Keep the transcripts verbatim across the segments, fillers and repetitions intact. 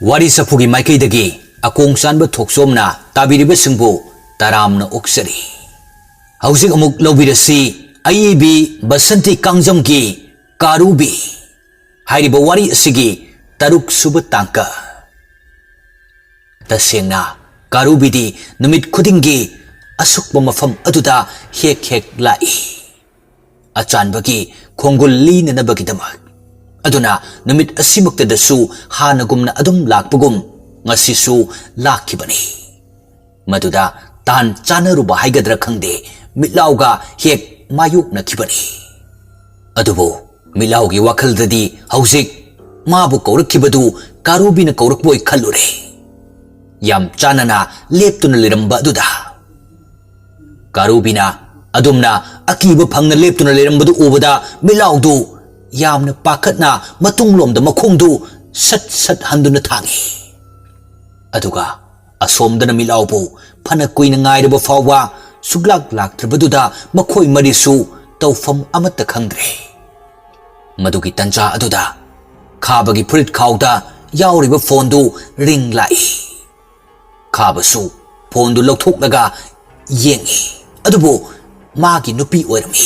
ꯋꯥꯔꯤ ꯆꯐꯨꯒꯤ ꯃꯥꯏꯀꯩꯗꯒꯤ ꯑꯀꯣꯡ ꯆꯥꯟꯕ ꯊꯣꯛꯆꯣꯝꯅ ꯇꯥꯕꯤꯔꯤꯕꯁꯤꯡꯕꯨ ꯇꯔꯥꯝꯅ ꯑꯣꯛꯆꯔꯤ꯫ ꯍꯧꯖꯤꯛ ꯑꯃꯨꯛ ꯂꯧꯕꯤꯔꯁꯤ ꯑꯏꯕꯤ ꯕꯁꯟꯇꯤ ꯀꯥꯡꯖꯝꯒꯤ ꯀꯥꯔꯨꯕꯤ ꯍꯥꯏꯔꯤꯕ ꯋꯥꯔꯤ ꯑꯁꯤꯒꯤ ꯇꯔꯨꯛ ꯁꯨꯕ ꯇꯥꯡꯀꯛ꯫ ꯇꯁꯦꯡꯅ ꯀꯥꯔꯨꯕꯤꯗꯤ ꯅꯨꯃꯤꯠ ꯈꯨꯗꯤꯡꯒꯤ ꯑꯁꯨꯛꯄ ꯃꯐꯝ ꯑꯗꯨꯗ ꯍꯦꯛ ꯍꯦꯛ ꯂꯥꯛꯏ꯫ ꯑꯆꯥꯟꯕꯒꯤ ꯈꯣꯡꯒꯨꯜ ꯂꯤꯅꯅꯕꯒꯤꯗꯃꯛ꯫ ꯑꯗꯨꯅ ꯅꯨꯃꯤꯠ ꯑꯁꯤꯃꯛꯇꯗꯁꯨ ꯍꯥꯟꯅꯒꯨꯝꯅ ꯑꯗꯨꯝ ꯂꯥꯛꯄꯒꯨꯝ ꯉꯁꯤꯁꯨ ꯂꯥꯛꯈꯤꯕꯅꯤ꯫ ꯃꯗꯨꯗ ꯇꯥꯟ ꯆꯥꯅꯔꯨꯕ ꯍꯥꯏꯒꯗ꯭ꯔꯥ ꯈꯪꯗꯦ, ꯃꯤꯠꯂꯥꯎꯒ ꯍꯦꯛ ꯃꯥꯌꯣꯛꯅꯈꯤꯕꯅꯤ꯫ ꯑꯗꯨꯕꯨ ꯃꯤꯠꯂꯥꯎꯒꯤ ꯋꯥꯈꯜꯗꯗꯤ ꯍꯧꯖꯤꯛ ꯃꯥꯕꯨ ꯀꯧꯔꯛꯈꯤꯕꯗꯨ ꯀꯥꯔꯨꯕꯤꯅ ꯀꯧꯔꯛꯄꯣꯏ ꯈꯜꯂꯨꯔꯦ꯫ ꯌꯥꯝ ꯆꯥꯟꯅꯅ ꯂꯦꯞꯇꯨꯅ ꯂꯩꯔꯝꯕ ꯑꯗꯨꯗ ꯀꯥꯔꯨꯕꯤꯅ ꯑꯗꯨꯝꯅ ꯑꯀꯤꯕ ꯐꯪꯅ ꯂꯦꯞꯇꯨꯅ ꯂꯩꯔꯝꯕꯗꯨ ꯎꯕꯗ ꯃꯤꯠꯂꯥꯎꯗꯨ ꯌꯥꯝꯅ ꯄꯥꯈꯠꯅ ꯃꯇꯨꯡꯂꯣꯝꯗ ꯃꯈꯣꯡꯗꯨ ꯁꯠ ꯁꯠ ꯍꯟꯗꯨꯅ ꯊꯥꯡꯏ꯫ ꯑꯗꯨꯒ ꯑꯁꯣꯝꯗꯅ ꯃꯤꯠꯂꯥꯎꯕꯨ ꯐꯅ ꯀꯨꯏꯅ ꯉꯥꯏꯔꯕ ꯐꯥꯎꯕ ꯁꯨꯛꯂꯥꯛ ꯂꯥꯛꯇ꯭ꯔꯕꯗꯨꯗ ꯃꯈꯣꯏ ꯃꯔꯤꯁꯨ ꯇꯧꯐꯝ ꯑꯃꯠꯇ ꯈꯪꯗ꯭ꯔꯦ꯫ ꯃꯗꯨꯒꯤ ꯇꯟꯖꯥ ꯑꯗꯨꯗ ꯈꯥꯕꯒꯤ ꯐꯨꯔꯤꯠ ꯈꯥꯎꯗ ꯌꯥꯎꯔꯤꯕ ꯐꯣꯟꯗꯨ ꯔꯤꯡ ꯂꯥꯛꯏ꯫ ꯈꯥꯕꯁꯨ ꯐꯣꯟꯗꯨ ꯂꯧꯊꯣꯛꯂꯒ ꯌꯦꯡꯏ꯫ ꯑꯗꯨꯕꯨ ꯃꯥꯒꯤ ꯅꯨꯄꯤ ꯑꯣꯏꯔꯝꯃꯤ꯫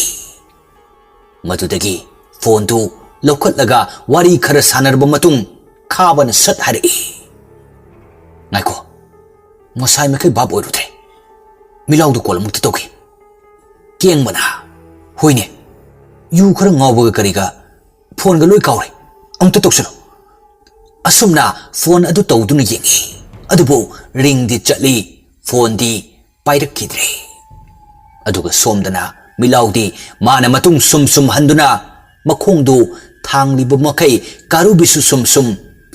ꯃꯗꯨꯗꯒꯤ ꯐꯣꯟꯗꯨ ꯂꯧꯈꯠꯂꯒ ꯋꯥꯔꯤ ꯈꯔ ꯁꯥꯟꯅꯔꯕ ꯃꯇꯨꯡ ꯈꯥꯕꯅ ꯁꯠ ꯍꯥꯏꯔꯛꯏ, "ꯉꯥꯏꯈꯣ, ꯉꯁꯥꯏ ꯃꯈꯩ ꯚꯥꯞ ꯑꯣꯏꯔꯨꯗ꯭ꯔꯦ꯫ ꯃꯤꯠꯂꯥꯎꯗꯨ ꯀꯣꯜ ꯑꯃꯨꯛꯇ ꯇꯧꯒꯦ꯫" ꯀꯦꯡꯕꯅ, "ꯍꯣꯏꯅꯦ, ꯌꯨ ꯈꯔ ꯉꯥꯎꯕꯒ ꯀꯔꯤꯒ ꯐꯣꯟꯒ ꯂꯣꯏ ꯀꯥꯎꯔꯦ꯫ ꯑꯃꯨꯛꯇ ꯇꯧꯁꯜꯂꯨ꯫" ꯑꯁꯨꯝꯅ ꯐꯣꯟ ꯑꯗꯨ ꯇꯧꯗꯨꯅ ꯌꯦꯡꯏ꯫ ꯑꯗꯨꯕꯨ ꯔꯤꯡꯗꯤ ꯆꯠꯂꯤ, ꯐꯣꯟꯗꯤ ꯄꯥꯏꯔꯛꯈꯤꯗ꯭ꯔꯦ꯫ ꯑꯗꯨꯒ ꯁꯣꯝꯗꯅ ꯃꯤꯠꯂꯥꯎꯗꯤ ꯃꯥꯅ ꯃꯇꯨꯡ ꯁꯨꯝ ꯁꯨꯝ ꯍꯟꯗꯨꯅ ꯃꯈꯣꯡꯗꯨ ꯊꯥꯡꯂꯤꯕ ꯃꯈꯩ ꯀꯥꯔꯨꯕꯤꯁꯨ ꯁꯨꯝ ꯁꯨꯝ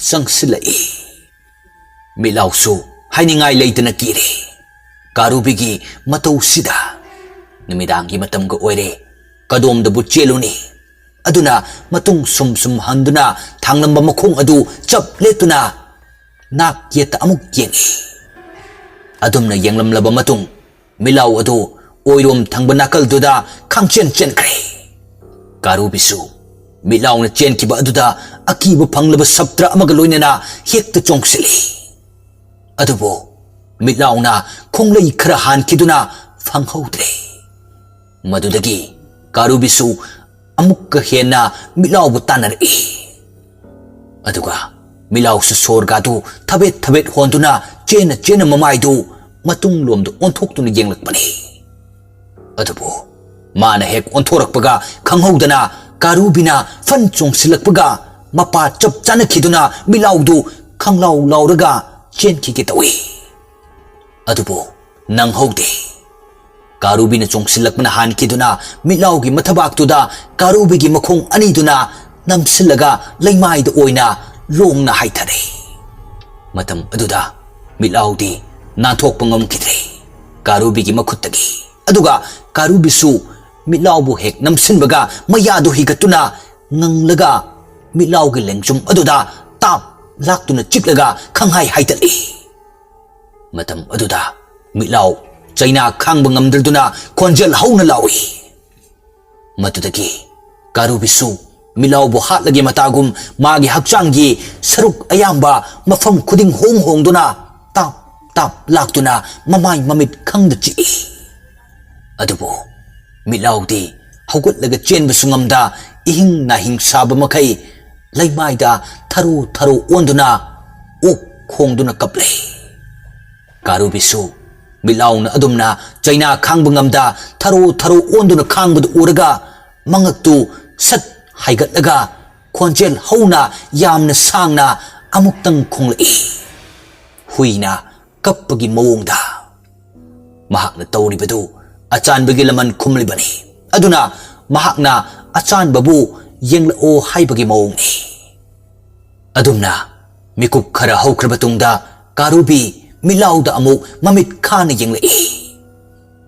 ꯆꯪꯁꯤꯜꯂꯛꯏ꯫ ꯃꯤꯠꯂꯥꯎꯁꯨ ꯍꯥꯏꯅꯤꯡꯉꯥꯏ ꯂꯩꯇꯅ ꯀꯤꯔꯦ꯫ ꯀꯥꯔꯨꯕꯤꯒꯤ ꯃꯇꯧꯁꯤꯗ ꯅꯨꯃꯤꯗꯥꯡꯒꯤ ꯃꯇꯝꯒ ꯑꯣꯏꯔꯦ, ꯀꯗꯣꯝꯗꯕꯨ ꯆꯦꯜꯂꯨꯅꯤ? ꯑꯗꯨꯅ ꯃꯇꯨꯡ ꯁꯨꯝ ꯁꯨꯝ ꯍꯟꯗꯨꯅ ꯊꯥꯡꯂꯝꯕ ꯃꯈꯣꯡ ꯑꯗꯨ ꯆꯞ ꯂꯦꯞꯇꯨꯅ ꯅꯥꯛ ꯌꯦꯠꯇ ꯑꯃꯨꯛ ꯌꯦꯡꯏ꯫ ꯑꯗꯨꯝꯅ ꯌꯦꯡꯂꯝꯂꯕ ꯃꯇꯨꯡ ꯃꯤꯠꯂꯥꯎ ꯑꯗꯨ ꯑꯣꯏꯔꯣꯝ ꯊꯪꯕ ꯅꯥꯀꯜꯗꯨꯗ ꯈꯪꯆꯦꯟ ꯆꯦꯟꯈ꯭ꯔꯦ꯫ ꯀꯥꯔꯨꯕꯤꯁꯨ ꯃꯤꯠꯂꯥꯎꯅ ꯆꯦꯟꯈꯤꯕ ꯑꯗꯨꯗ ꯑꯀꯤꯕ ꯐꯪꯂꯕ ꯁꯞꯇ꯭ꯔ ꯑꯃꯒ ꯂꯣꯏꯅꯅ ꯍꯦꯛꯇ ꯆꯣꯡꯁꯤꯜꯂꯤ꯫ ꯑꯗꯨꯕꯨ ꯃꯤꯠꯂꯥꯎꯅ ꯈꯣꯡꯂꯩ ꯈꯔ ꯍꯥꯟꯈꯤꯗꯨꯅ ꯐꯪꯍꯧꯗ꯭ꯔꯦ꯫ ꯃꯗꯨꯗꯒꯤ ꯀꯥꯔꯨꯕꯤꯁꯨ ꯑꯃꯨꯛꯀ ꯍꯦꯟꯅ ꯃꯤꯠꯂꯥꯎꯕꯨ ꯇꯥꯟꯅꯔꯛꯏ꯫ ꯑꯗꯨꯒ ꯃꯤꯠꯂꯥꯎꯁꯨ ꯁꯣꯔꯒꯥꯗꯨ ꯊꯕꯦꯠ ꯊꯕꯦꯠ ꯍꯣꯟꯗꯨꯅ ꯆꯦꯟꯅ ꯆꯦꯟꯅ ꯃꯃꯥꯏꯗꯨ ꯃꯇꯨꯡꯂꯣꯝꯗ ꯑꯣꯟꯊꯣꯛꯇꯨꯅ ꯌꯦꯡꯂꯛꯄꯅꯤ꯫ ꯑꯗꯨꯕꯨ ꯃꯥꯅ ꯍꯦꯛ ꯑꯣꯟꯊꯣꯔꯛꯄꯒ ꯈꯪꯍꯧꯗꯅ ꯀꯥꯔꯨꯕꯤꯅ ꯐꯟ ꯆꯣꯡꯁꯤꯜꯂꯛꯄꯒ ꯃꯄꯥ ꯆꯞ ꯆꯥꯅꯈꯤꯗꯨꯅ ꯃꯤꯠꯂꯥꯎꯗꯨ ꯈꯪꯂꯥꯎ ꯂꯥꯎꯔꯒ ꯆꯦꯟꯈꯤꯒꯦ ꯇꯧꯏ꯫ ꯑꯗꯨꯕꯨ ꯅꯪꯍꯧꯗꯦ꯫ ꯀꯥꯔꯨꯕꯤꯅ ꯆꯣꯡꯁꯤꯜꯂꯛꯄꯅ ꯍꯥꯟꯈꯤꯗꯨꯅ ꯃꯤꯠꯂꯥꯎꯒꯤ ꯃꯊꯕꯥꯛꯇꯨꯗ ꯀꯥꯔꯨꯕꯤꯒꯤ ꯃꯈꯣꯡ ꯑꯅꯤꯗꯨꯅ ꯅꯝꯁꯤꯜꯂꯒ ꯂꯩꯃꯥꯏꯗ ꯑꯣꯏꯅ ꯂꯣꯡꯅ ꯍꯥꯏꯊꯔꯦ꯫ ꯃꯇꯝ ꯑꯗꯨꯗ ꯃꯤꯠꯂꯥꯎꯗꯤ ꯅꯥꯟꯊꯣꯛꯄ ꯉꯝꯈꯤꯗ꯭ꯔꯦ ꯀꯥꯔꯨꯕꯤꯒꯤ ꯃꯈꯨꯠꯇꯒꯤ꯫ ꯑꯗꯨꯒ ꯀꯥꯔꯨꯕꯤꯁꯨ ꯃꯤꯠꯂꯥꯎꯕꯨ ꯍꯦꯛ ꯅꯝꯁꯤꯟꯕꯒ ꯃꯌꯥꯗꯨ ꯍꯤꯒꯠꯇꯨꯅ ꯉꯪꯂꯒ ꯃꯤꯠꯂꯥꯎꯒꯤ ꯂꯦꯡꯖꯨꯝ ꯑꯗꯨꯗ ꯇꯥꯞ ꯂꯥꯛꯇꯨꯅ ꯆꯤꯛꯂꯒ ꯈꯪꯍꯥꯏ ꯍꯥꯏꯗꯠꯂꯤ꯫ ꯃꯇꯝ ꯑꯗꯨꯗ ꯃꯤꯠꯂꯥꯎ ꯆꯩꯅꯥ ꯈꯥꯡꯕ ꯉꯝꯗ꯭ꯔꯗꯨꯅ ꯈꯣꯟꯖꯦꯜ ꯍꯧꯅ ꯂꯥꯎꯏ꯫ ꯃꯗꯨꯗꯒꯤ ꯀꯥꯔꯨꯕꯤꯁꯨ ꯃꯤꯠꯂꯥꯎꯕꯨ ꯍꯥꯠꯂꯒꯦ ꯃꯇꯥꯒꯨꯝ ꯃꯥꯒꯤ ꯍꯛꯆꯥꯡꯒꯤ ꯁꯔꯨꯛ ꯑꯌꯥꯝꯕ ꯃꯐꯝ ꯈꯨꯗꯤꯡ ꯍꯣꯡ ꯍꯣꯡꯗꯨꯅ ꯇꯥꯞ ꯇꯥꯞ ꯂꯥꯛꯇꯨꯅ ꯃꯃꯥꯏ ꯃꯃꯤꯠ ꯈꯪꯗ ꯆꯤꯛꯏ꯫ ꯑꯗꯨꯕꯨ ꯃꯤꯠꯂꯥꯎꯗꯤ ꯍꯧꯒꯠꯂꯒ ꯆꯦꯟꯕꯁꯨ ꯉꯝꯗ ꯏꯍꯤꯡ ꯅꯥꯍꯤꯡ ꯁꯥꯕ ꯃꯈꯩ ꯂꯩꯃꯥꯏꯗ ꯊꯔꯣ ꯊꯔꯣ ꯑꯣꯟꯗꯨꯅ ꯑꯣꯛ ꯈꯣꯡꯗꯨꯅ ꯀꯞꯂꯦ꯫ ꯀꯥꯔꯨꯕꯤꯁꯨ ꯃꯤꯠꯂꯥꯎꯅ ꯑꯗꯨꯝꯅ ꯆꯩꯅꯥ ꯈꯥꯡꯕ ꯉꯝꯗ ꯊꯔꯣ ꯊꯔꯣ ꯑꯣꯟꯗꯨꯅ ꯈꯥꯡꯕꯗꯨ ꯎꯔꯒ ꯃꯉꯛꯇꯨ ꯁꯠ ꯍꯥꯏꯒꯠꯂꯒ ꯈꯣꯟꯖꯦꯜ ꯍꯧꯅ ꯌꯥꯝꯅ ꯁꯥꯡꯅ ꯑꯃꯨꯛꯇꯪ ꯈꯣꯡꯂꯛꯏ꯫ ꯍꯨꯏꯅ ꯀꯞꯄꯒꯤ ꯃꯑꯣꯡꯗ꯫ ꯃꯍꯥꯛꯅ ꯇꯧꯔꯤꯕꯗꯨ ꯑꯆꯥꯟꯕꯒꯤ ꯂꯃꯟ ꯈꯨꯝꯂꯤꯕꯅꯤ꯫ ꯑꯗꯨꯅ ꯃꯍꯥꯛꯅ ꯑꯆꯥꯟꯕꯕꯨ ꯌꯦꯡꯂꯛꯑꯣ ꯍꯥꯏꯕꯒꯤ ꯃꯑꯣꯡꯅꯤ꯫ ꯑꯗꯨꯝꯅ ꯃꯤꯀꯨꯞ ꯈꯔ ꯍꯧꯈ꯭ꯔꯕ ꯇꯨꯡꯗ ꯀꯥꯔꯨꯕꯤ ꯃꯤꯠꯂꯥꯎꯗ ꯑꯃꯨꯛ ꯃꯃꯤꯠ ꯈꯥꯅ ꯌꯦꯡꯂꯛꯏ꯫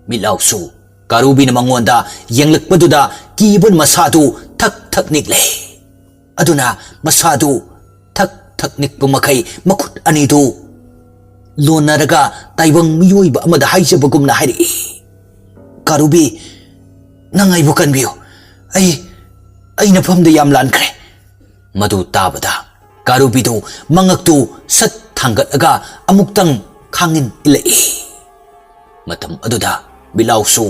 ꯃꯤꯠꯂꯥꯎꯁꯨ ꯀꯥꯔꯨꯕꯤꯅ ꯃꯉꯣꯟꯗ ꯌꯦꯡꯂꯛꯄꯗꯨꯗ ꯀꯤꯕ ꯃꯁꯥꯗꯨ ꯊꯛ ꯊꯛ ꯅꯤꯛꯂꯦ꯫ ꯑꯗꯨꯅ ꯃꯁꯥꯗꯨ ꯊꯛ ꯊꯛ ꯅꯤꯛꯄ ꯃꯈꯩ ꯃꯈꯨꯠ ꯑꯅꯤꯗꯨ ꯂꯣꯟꯅꯔꯒ ꯇꯥꯏꯕꯪ ꯃꯤꯑꯣꯏꯕ ꯑꯃꯗ ꯍꯥꯏꯖꯕꯒꯨꯝꯅ ꯍꯥꯏꯔꯛꯏ, "ꯀꯥꯔꯨꯕꯤ, ꯅꯪ ꯑꯩꯕꯨ ꯀꯟꯕꯤꯌꯨ꯫ ꯑꯩ, ꯑꯩꯅ ꯐꯝꯗ ꯌꯥꯝ ꯂꯥꯟꯈ꯭ꯔꯦ꯫ ꯃꯗꯨ ꯇꯥꯕꯗ ꯀꯥꯔꯨꯕꯤꯗꯨ ꯃꯉꯛꯇꯨ ꯁꯠ ꯊꯥꯡꯒꯠꯂꯒ ꯑꯃꯨꯛꯇꯪ ꯈꯥꯡꯉꯤꯟ ꯏꯜꯂꯛꯏ꯫ ꯃꯇꯝ ꯑꯗꯨꯗ ꯃꯤꯂꯥꯎꯁꯨ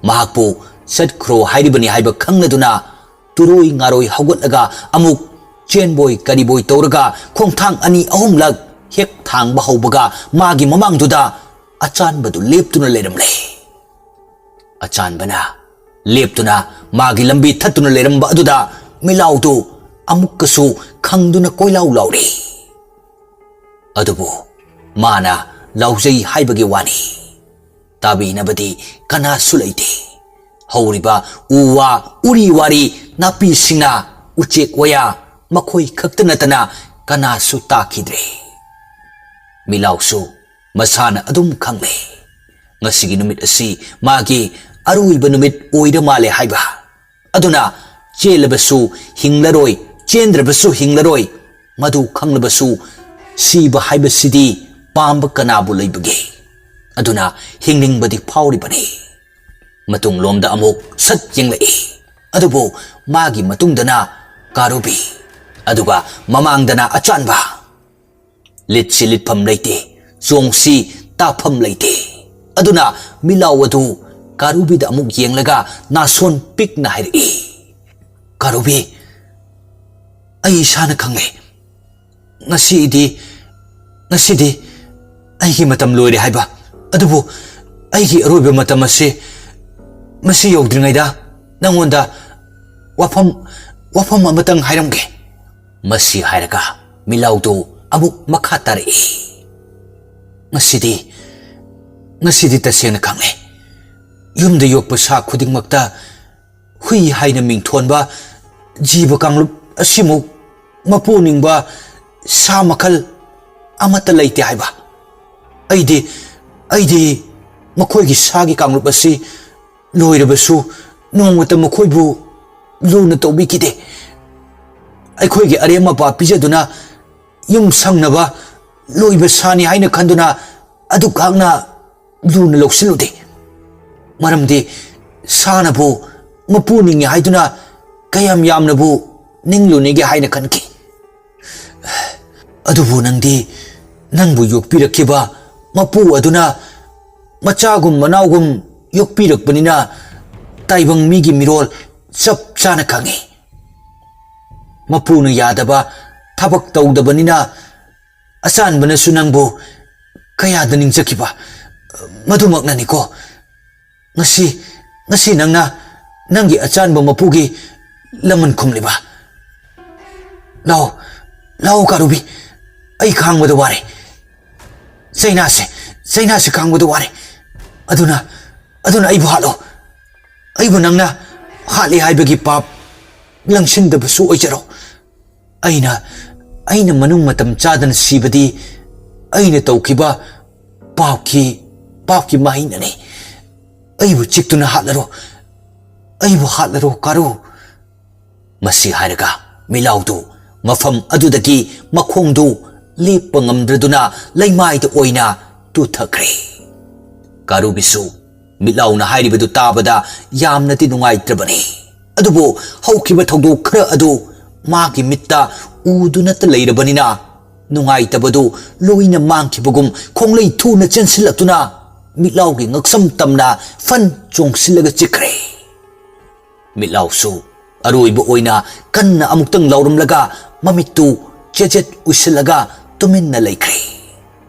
ꯃꯍꯥꯛꯄꯨ ꯆꯠꯈ꯭ꯔꯣ ꯍꯥꯏꯔꯤꯕꯅꯤ ꯍꯥꯏꯕ ꯈꯪꯂꯗꯨꯅ ꯇꯨꯔꯣꯏ ꯉꯥꯔꯣꯏ ꯍꯧꯒꯠꯂꯒ ꯑꯃꯨꯛ ꯆꯦꯟꯕꯣꯏ ꯀꯔꯤꯕꯣꯏ ꯇꯧꯔꯒ ꯈꯣꯡꯊꯥꯡ ꯑꯅꯤ ꯑꯍꯨꯝꯂꯛ ꯍꯦꯛ ꯊꯥꯡꯕ ꯍꯧꯕꯒ ꯃꯥꯒꯤ ꯃꯃꯥꯡꯗꯨꯗ ꯑꯆꯥꯟꯕꯗꯨ ꯂꯦꯞꯇꯨꯅ ꯂꯩꯔꯝꯂꯦ꯫ ꯑꯆꯥꯟꯕꯅ ꯂꯦꯞꯇꯨꯅ ꯃꯥꯒꯤ ꯂꯝꯕꯤ ꯊꯠꯇꯨꯅ ꯂꯩꯔꯝꯕ ꯑꯗꯨꯗ ꯃꯤꯂꯥꯎꯗꯨ ꯑꯃꯨꯛꯀꯁꯨ ꯈꯪꯗꯨꯅ ꯀꯣꯏꯂꯥꯎ ꯂꯥꯎꯔꯤ꯫ ꯑꯗꯨꯕꯨ ꯃꯥꯅ ꯂꯥꯎꯖꯩ ꯍꯥꯏꯕꯒꯤ ꯋꯥꯅꯤ꯫ ꯇꯥꯕꯤꯅꯕꯗꯤ ꯀꯅꯥꯁꯨ ꯂꯩꯇꯦ꯫ ꯍꯧꯔꯤꯕ ꯎ ꯋꯥ, ꯎꯔꯤ ꯋꯥꯔꯤ, ꯅꯥꯄꯤꯁꯤꯡꯅ, ꯎꯆꯦꯛ ꯋꯥꯌꯥ, ꯃꯈꯣꯏ ꯈꯛꯇ ꯅꯠꯇꯅ ꯀꯅꯥꯁꯨ ꯇꯥꯈꯤꯗ꯭ꯔꯦ꯫ ꯃꯤꯂꯥꯎꯁꯨ ꯃꯁꯥꯅ ꯑꯗꯨꯝ ꯈꯪꯂꯦ, ꯉꯁꯤꯒꯤ ꯅꯨꯃꯤꯠ ꯑꯁꯤ ꯃꯥꯒꯤ ꯑꯔꯣꯏꯕ ꯅꯨꯃꯤꯠ ꯑꯣꯏꯔ ꯃꯥꯜꯂꯦ ꯍꯥꯏꯕ꯫ ꯑꯗꯨꯅ ꯆꯦꯜꯂꯕꯁꯨ ꯍꯤꯡꯂꯔꯣꯏ, ꯆꯦꯟꯗ꯭ꯔꯕꯁꯨ ꯍꯤꯡꯂꯔꯣꯏ꯫ ꯃꯗꯨ ꯈꯪꯂꯕꯁꯨ ꯁꯤꯕ ꯍꯥꯏꯕꯁꯤꯗꯤ ꯄꯥꯝꯕ ꯀꯅꯥꯕꯨ ꯂꯩꯕꯒꯦ? ꯑꯗꯨꯅ ꯍꯤꯡꯅꯤꯡꯕꯗꯤ ꯐꯥꯎꯔꯤꯕꯅꯤ꯫ ꯃꯇꯨꯡꯂꯣꯝꯗ ꯑꯃꯨꯛ ꯁꯠ ꯌꯦꯡꯂꯛꯏ꯫ ꯑꯗꯨꯕꯨ ꯃꯥꯒꯤ ꯃꯇꯨꯡꯗꯅ ꯀꯥꯔꯨꯕꯤ, ꯑꯗꯨꯒ ꯃꯃꯥꯡꯗꯅ ꯑꯆꯥꯟꯕ꯫ ꯂꯤꯠꯁꯤ ꯂꯤꯠꯐꯝ ꯂꯩꯇꯦ, ꯆꯣꯡꯁꯤ ꯇꯥꯐꯝ ꯂꯩꯇꯦ꯫ ꯑꯗꯨꯅ ꯃꯤꯂꯥꯎ ꯑꯗꯨ ꯀꯥꯔꯨꯕꯤꯗ ꯑꯃꯨꯛ ꯌꯦꯡꯂꯒ ꯅꯥꯁꯣꯟ ꯄꯤꯛꯅ ꯍꯥꯏꯔꯛꯏ, "ꯀꯥꯔꯨꯕꯤ, ꯑꯩ ꯏꯁꯥꯅ ꯈꯪꯂꯦ꯫ ꯉꯁꯤꯗꯤ, ꯉꯁꯤꯗꯤ ꯑꯩꯒꯤ ꯃꯇꯝ ꯂꯣꯏꯔꯦ ꯍꯥꯏꯕ꯫ ꯑꯗꯨꯕꯨ ꯑꯩꯒꯤ ꯑꯔꯣꯏꯕ ꯃꯇꯝ ꯑꯁꯤ, ꯃꯁꯤ ꯌꯧꯗ꯭ꯔꯤꯉꯩꯗ ꯅꯪꯉꯣꯟꯗ ꯋꯥꯐꯝ, ꯋꯥꯐꯝ ꯑꯃꯇꯪ ꯍꯥꯏꯔꯝꯒꯦ꯫" ꯃꯁꯤ ꯍꯥꯏꯔꯒ ꯃꯤꯂꯥꯎꯗꯨ ꯑꯃꯨꯛ ꯃꯈꯥ ꯇꯥꯔꯛꯏ, "ꯉꯁꯤꯗꯤ, ꯉꯁꯤꯗꯤ ꯇꯁꯦꯡꯅ ꯈꯪꯂꯦ꯫ ꯌꯨꯝꯗ ꯌꯣꯛꯄ ꯁꯥ ꯈꯨꯗꯤꯡꯃꯛꯇ ꯍꯨꯏ ꯍꯥꯏꯅ ꯃꯤꯡꯊꯣꯟꯕ ꯖꯤꯕ ꯀꯥꯡꯂꯨꯞ ꯑꯁꯤꯃꯨꯛ ꯃꯄꯨ ꯅꯤꯡꯕ ꯁꯥ ꯃꯈꯜ ꯑꯃꯠꯇ ꯂꯩꯇꯦ ꯍꯥꯏꯕ꯫ ꯑꯩꯗꯤ, ꯑꯩꯗꯤ ꯃꯈꯣꯏꯒꯤ ꯁꯥꯒꯤ ꯀꯥꯡꯂꯨꯞ ꯑꯁꯤ ꯂꯣꯏꯔꯕꯁꯨ ꯅꯣꯡꯃꯇ ꯃꯈꯣꯏꯕꯨ ꯂꯨꯅ ꯇꯧꯕꯤꯈꯤꯗꯦ꯫ ꯑꯩꯈꯣꯏꯒꯤ ꯑꯔꯦꯝ ꯑꯄꯥ ꯄꯤꯖꯗꯨꯅ ꯌꯨꯝ ꯁꯪꯅꯕ ꯂꯣꯏꯕ ꯁꯥꯅꯤ ꯍꯥꯏꯅ ꯈꯟꯗꯨꯅ ꯑꯗꯨꯈꯛꯅ ꯂꯨꯅ ꯂꯧꯁꯤꯜꯂꯨꯗꯦ꯫ ꯃꯔꯝꯗꯤ ꯁꯥꯅꯕꯨ ꯃꯄꯨ ꯅꯤꯡꯉꯤ ꯍꯥꯏꯗꯨꯅ ꯀꯌꯥꯝ ꯌꯥꯝꯅꯕꯨ ꯅꯤꯡꯂꯨꯅꯤꯒꯦ ꯍꯥꯏꯅ ꯈꯟꯈꯤ꯫ ꯑꯗꯨꯕꯨ ꯅꯪꯗꯤ ꯅꯪꯕꯨ ꯌꯣꯛꯄꯤꯔꯛꯈꯤꯕ ꯃꯄꯨ ꯑꯗꯨꯅ ꯃꯆꯥꯒꯨꯝ ꯃꯅꯥꯎꯒꯨꯝ ꯌꯣꯛꯄꯤꯔꯛꯄꯅꯤꯅ ꯇꯥꯏꯕꯪ ꯃꯤꯒꯤ ꯃꯤꯔꯣꯜ ꯆꯞ ꯆꯥꯅ ꯈꯪꯏ꯫ ꯃꯄꯨꯅ ꯌꯥꯗꯕ ꯊꯕꯛ ꯇꯧꯗꯕꯅꯤꯅ ꯑꯆꯥꯟꯕꯅꯁꯨ ꯅꯪꯕꯨ ꯀꯌꯥꯗ ꯅꯤꯡꯖꯈꯤꯕ꯫ ꯃꯗꯨꯃꯛꯅꯅꯤꯀꯣ ꯉꯁꯤ, ꯉꯁꯤ ꯅꯪꯅ ꯅꯪꯒꯤ ꯑꯆꯥꯟꯕ ꯃꯄꯨꯒꯤ ꯂꯃꯟ ꯈꯨꯝꯂꯤꯕ꯫ ꯂꯥꯛꯑꯣ, ꯂꯥꯛꯑꯣ ꯀꯥꯔꯨꯕꯤ, ꯑꯩ ꯈꯥꯡꯕꯗ ꯋꯥꯔꯦ꯫ ꯆꯩꯅꯥꯁꯦ, ꯆꯩꯅꯥꯁꯦ ꯈꯥꯡꯕꯗ ꯋꯥꯔꯦ꯫ ꯑꯗꯨꯅ, ꯑꯗꯨꯅ ꯑꯩꯕꯨ ꯍꯥꯠꯂꯣ꯫ ꯑꯩꯕꯨ ꯅꯪꯅ ꯍꯥꯠꯂꯦ ꯍꯥꯏꯕꯒꯤ ꯄꯥꯞ ꯂꯪꯁꯤꯟꯗꯕꯁꯨ ꯑꯣꯏꯖꯔꯣ꯫ ꯑꯩꯅ, ꯑꯩꯅ ꯃꯅꯨꯡ ꯃꯇꯝ ꯆꯥꯗꯅ ꯁꯤꯕꯗꯤ ꯑꯩꯅ ꯇꯧꯈꯤꯕ ꯄꯥꯞꯀꯤ, ꯄꯥꯞꯀꯤ ꯃꯍꯩꯅꯅꯤ꯫ ꯑꯩꯕꯨ ꯆꯤꯛꯇꯨꯅ ꯍꯥꯠꯂꯔꯣ, ꯑꯩꯕꯨ ꯍꯥꯠꯂꯔꯣ ꯀꯥꯔꯨ꯫ ꯃꯁꯤ ꯍꯥꯏꯔꯒ ꯃꯤꯠꯂꯥꯎꯗꯨ ꯃꯐꯝ ꯑꯗꯨꯗꯒꯤ ꯃꯈꯣꯡꯗꯨ ꯂꯦꯞꯄ ꯉꯝꯗ꯭ꯔꯗꯨꯅ ꯂꯩꯃꯥꯏꯗ ꯑꯣꯏꯅ ꯇꯨꯊꯈ꯭ꯔꯦ꯫ ꯀꯥꯔꯨꯕꯤꯁꯨ ꯃꯤꯠꯂꯥꯎꯅ ꯍꯥꯏꯔꯤꯕꯗꯨ ꯇꯥꯕꯗ ꯌꯥꯝꯅꯗꯤ ꯅꯨꯡꯉꯥꯏꯇ꯭ꯔꯕꯅꯤ꯫ ꯑꯗꯨꯕꯨ ꯍꯧꯈꯤꯕ ꯊꯧꯗꯣꯛ ꯈꯔ ꯑꯗꯨ ꯃꯥꯒꯤ ꯃꯤꯠꯇ ꯎꯗꯨꯅꯇ ꯂꯩꯔꯕꯅꯤꯅ ꯅꯨꯡꯉꯥꯏꯇꯕꯗꯨ ꯂꯣꯏꯅ ꯃꯥꯡꯈꯤꯕꯒꯨꯝ ꯈꯣꯡꯂꯩ ꯊꯨꯅ ꯆꯦꯟꯁꯤꯜꯂꯛꯇꯨꯅ ꯃꯤꯠꯂꯥꯎꯒꯤ ꯉꯛꯁꯝ ꯇꯝꯅ ꯐꯟ ꯆꯣꯡꯁꯤꯜꯂꯒ ꯆꯤꯛꯈ꯭ꯔꯦ꯫ ꯃꯤꯠꯂꯥꯎꯁꯨ ꯑꯔꯣꯏꯕ ꯑꯣꯏꯅ ꯀꯟꯅ ꯑꯃꯨꯛꯇꯪ ꯂꯥꯎꯔꯝꯂꯒ ꯃꯃꯤꯠꯇꯨ ꯆꯦꯖꯦꯠ ꯎꯏꯁꯤꯜꯂꯒ ꯇꯨꯃꯤꯟꯅ ꯂꯩꯈ꯭ꯔꯦ꯫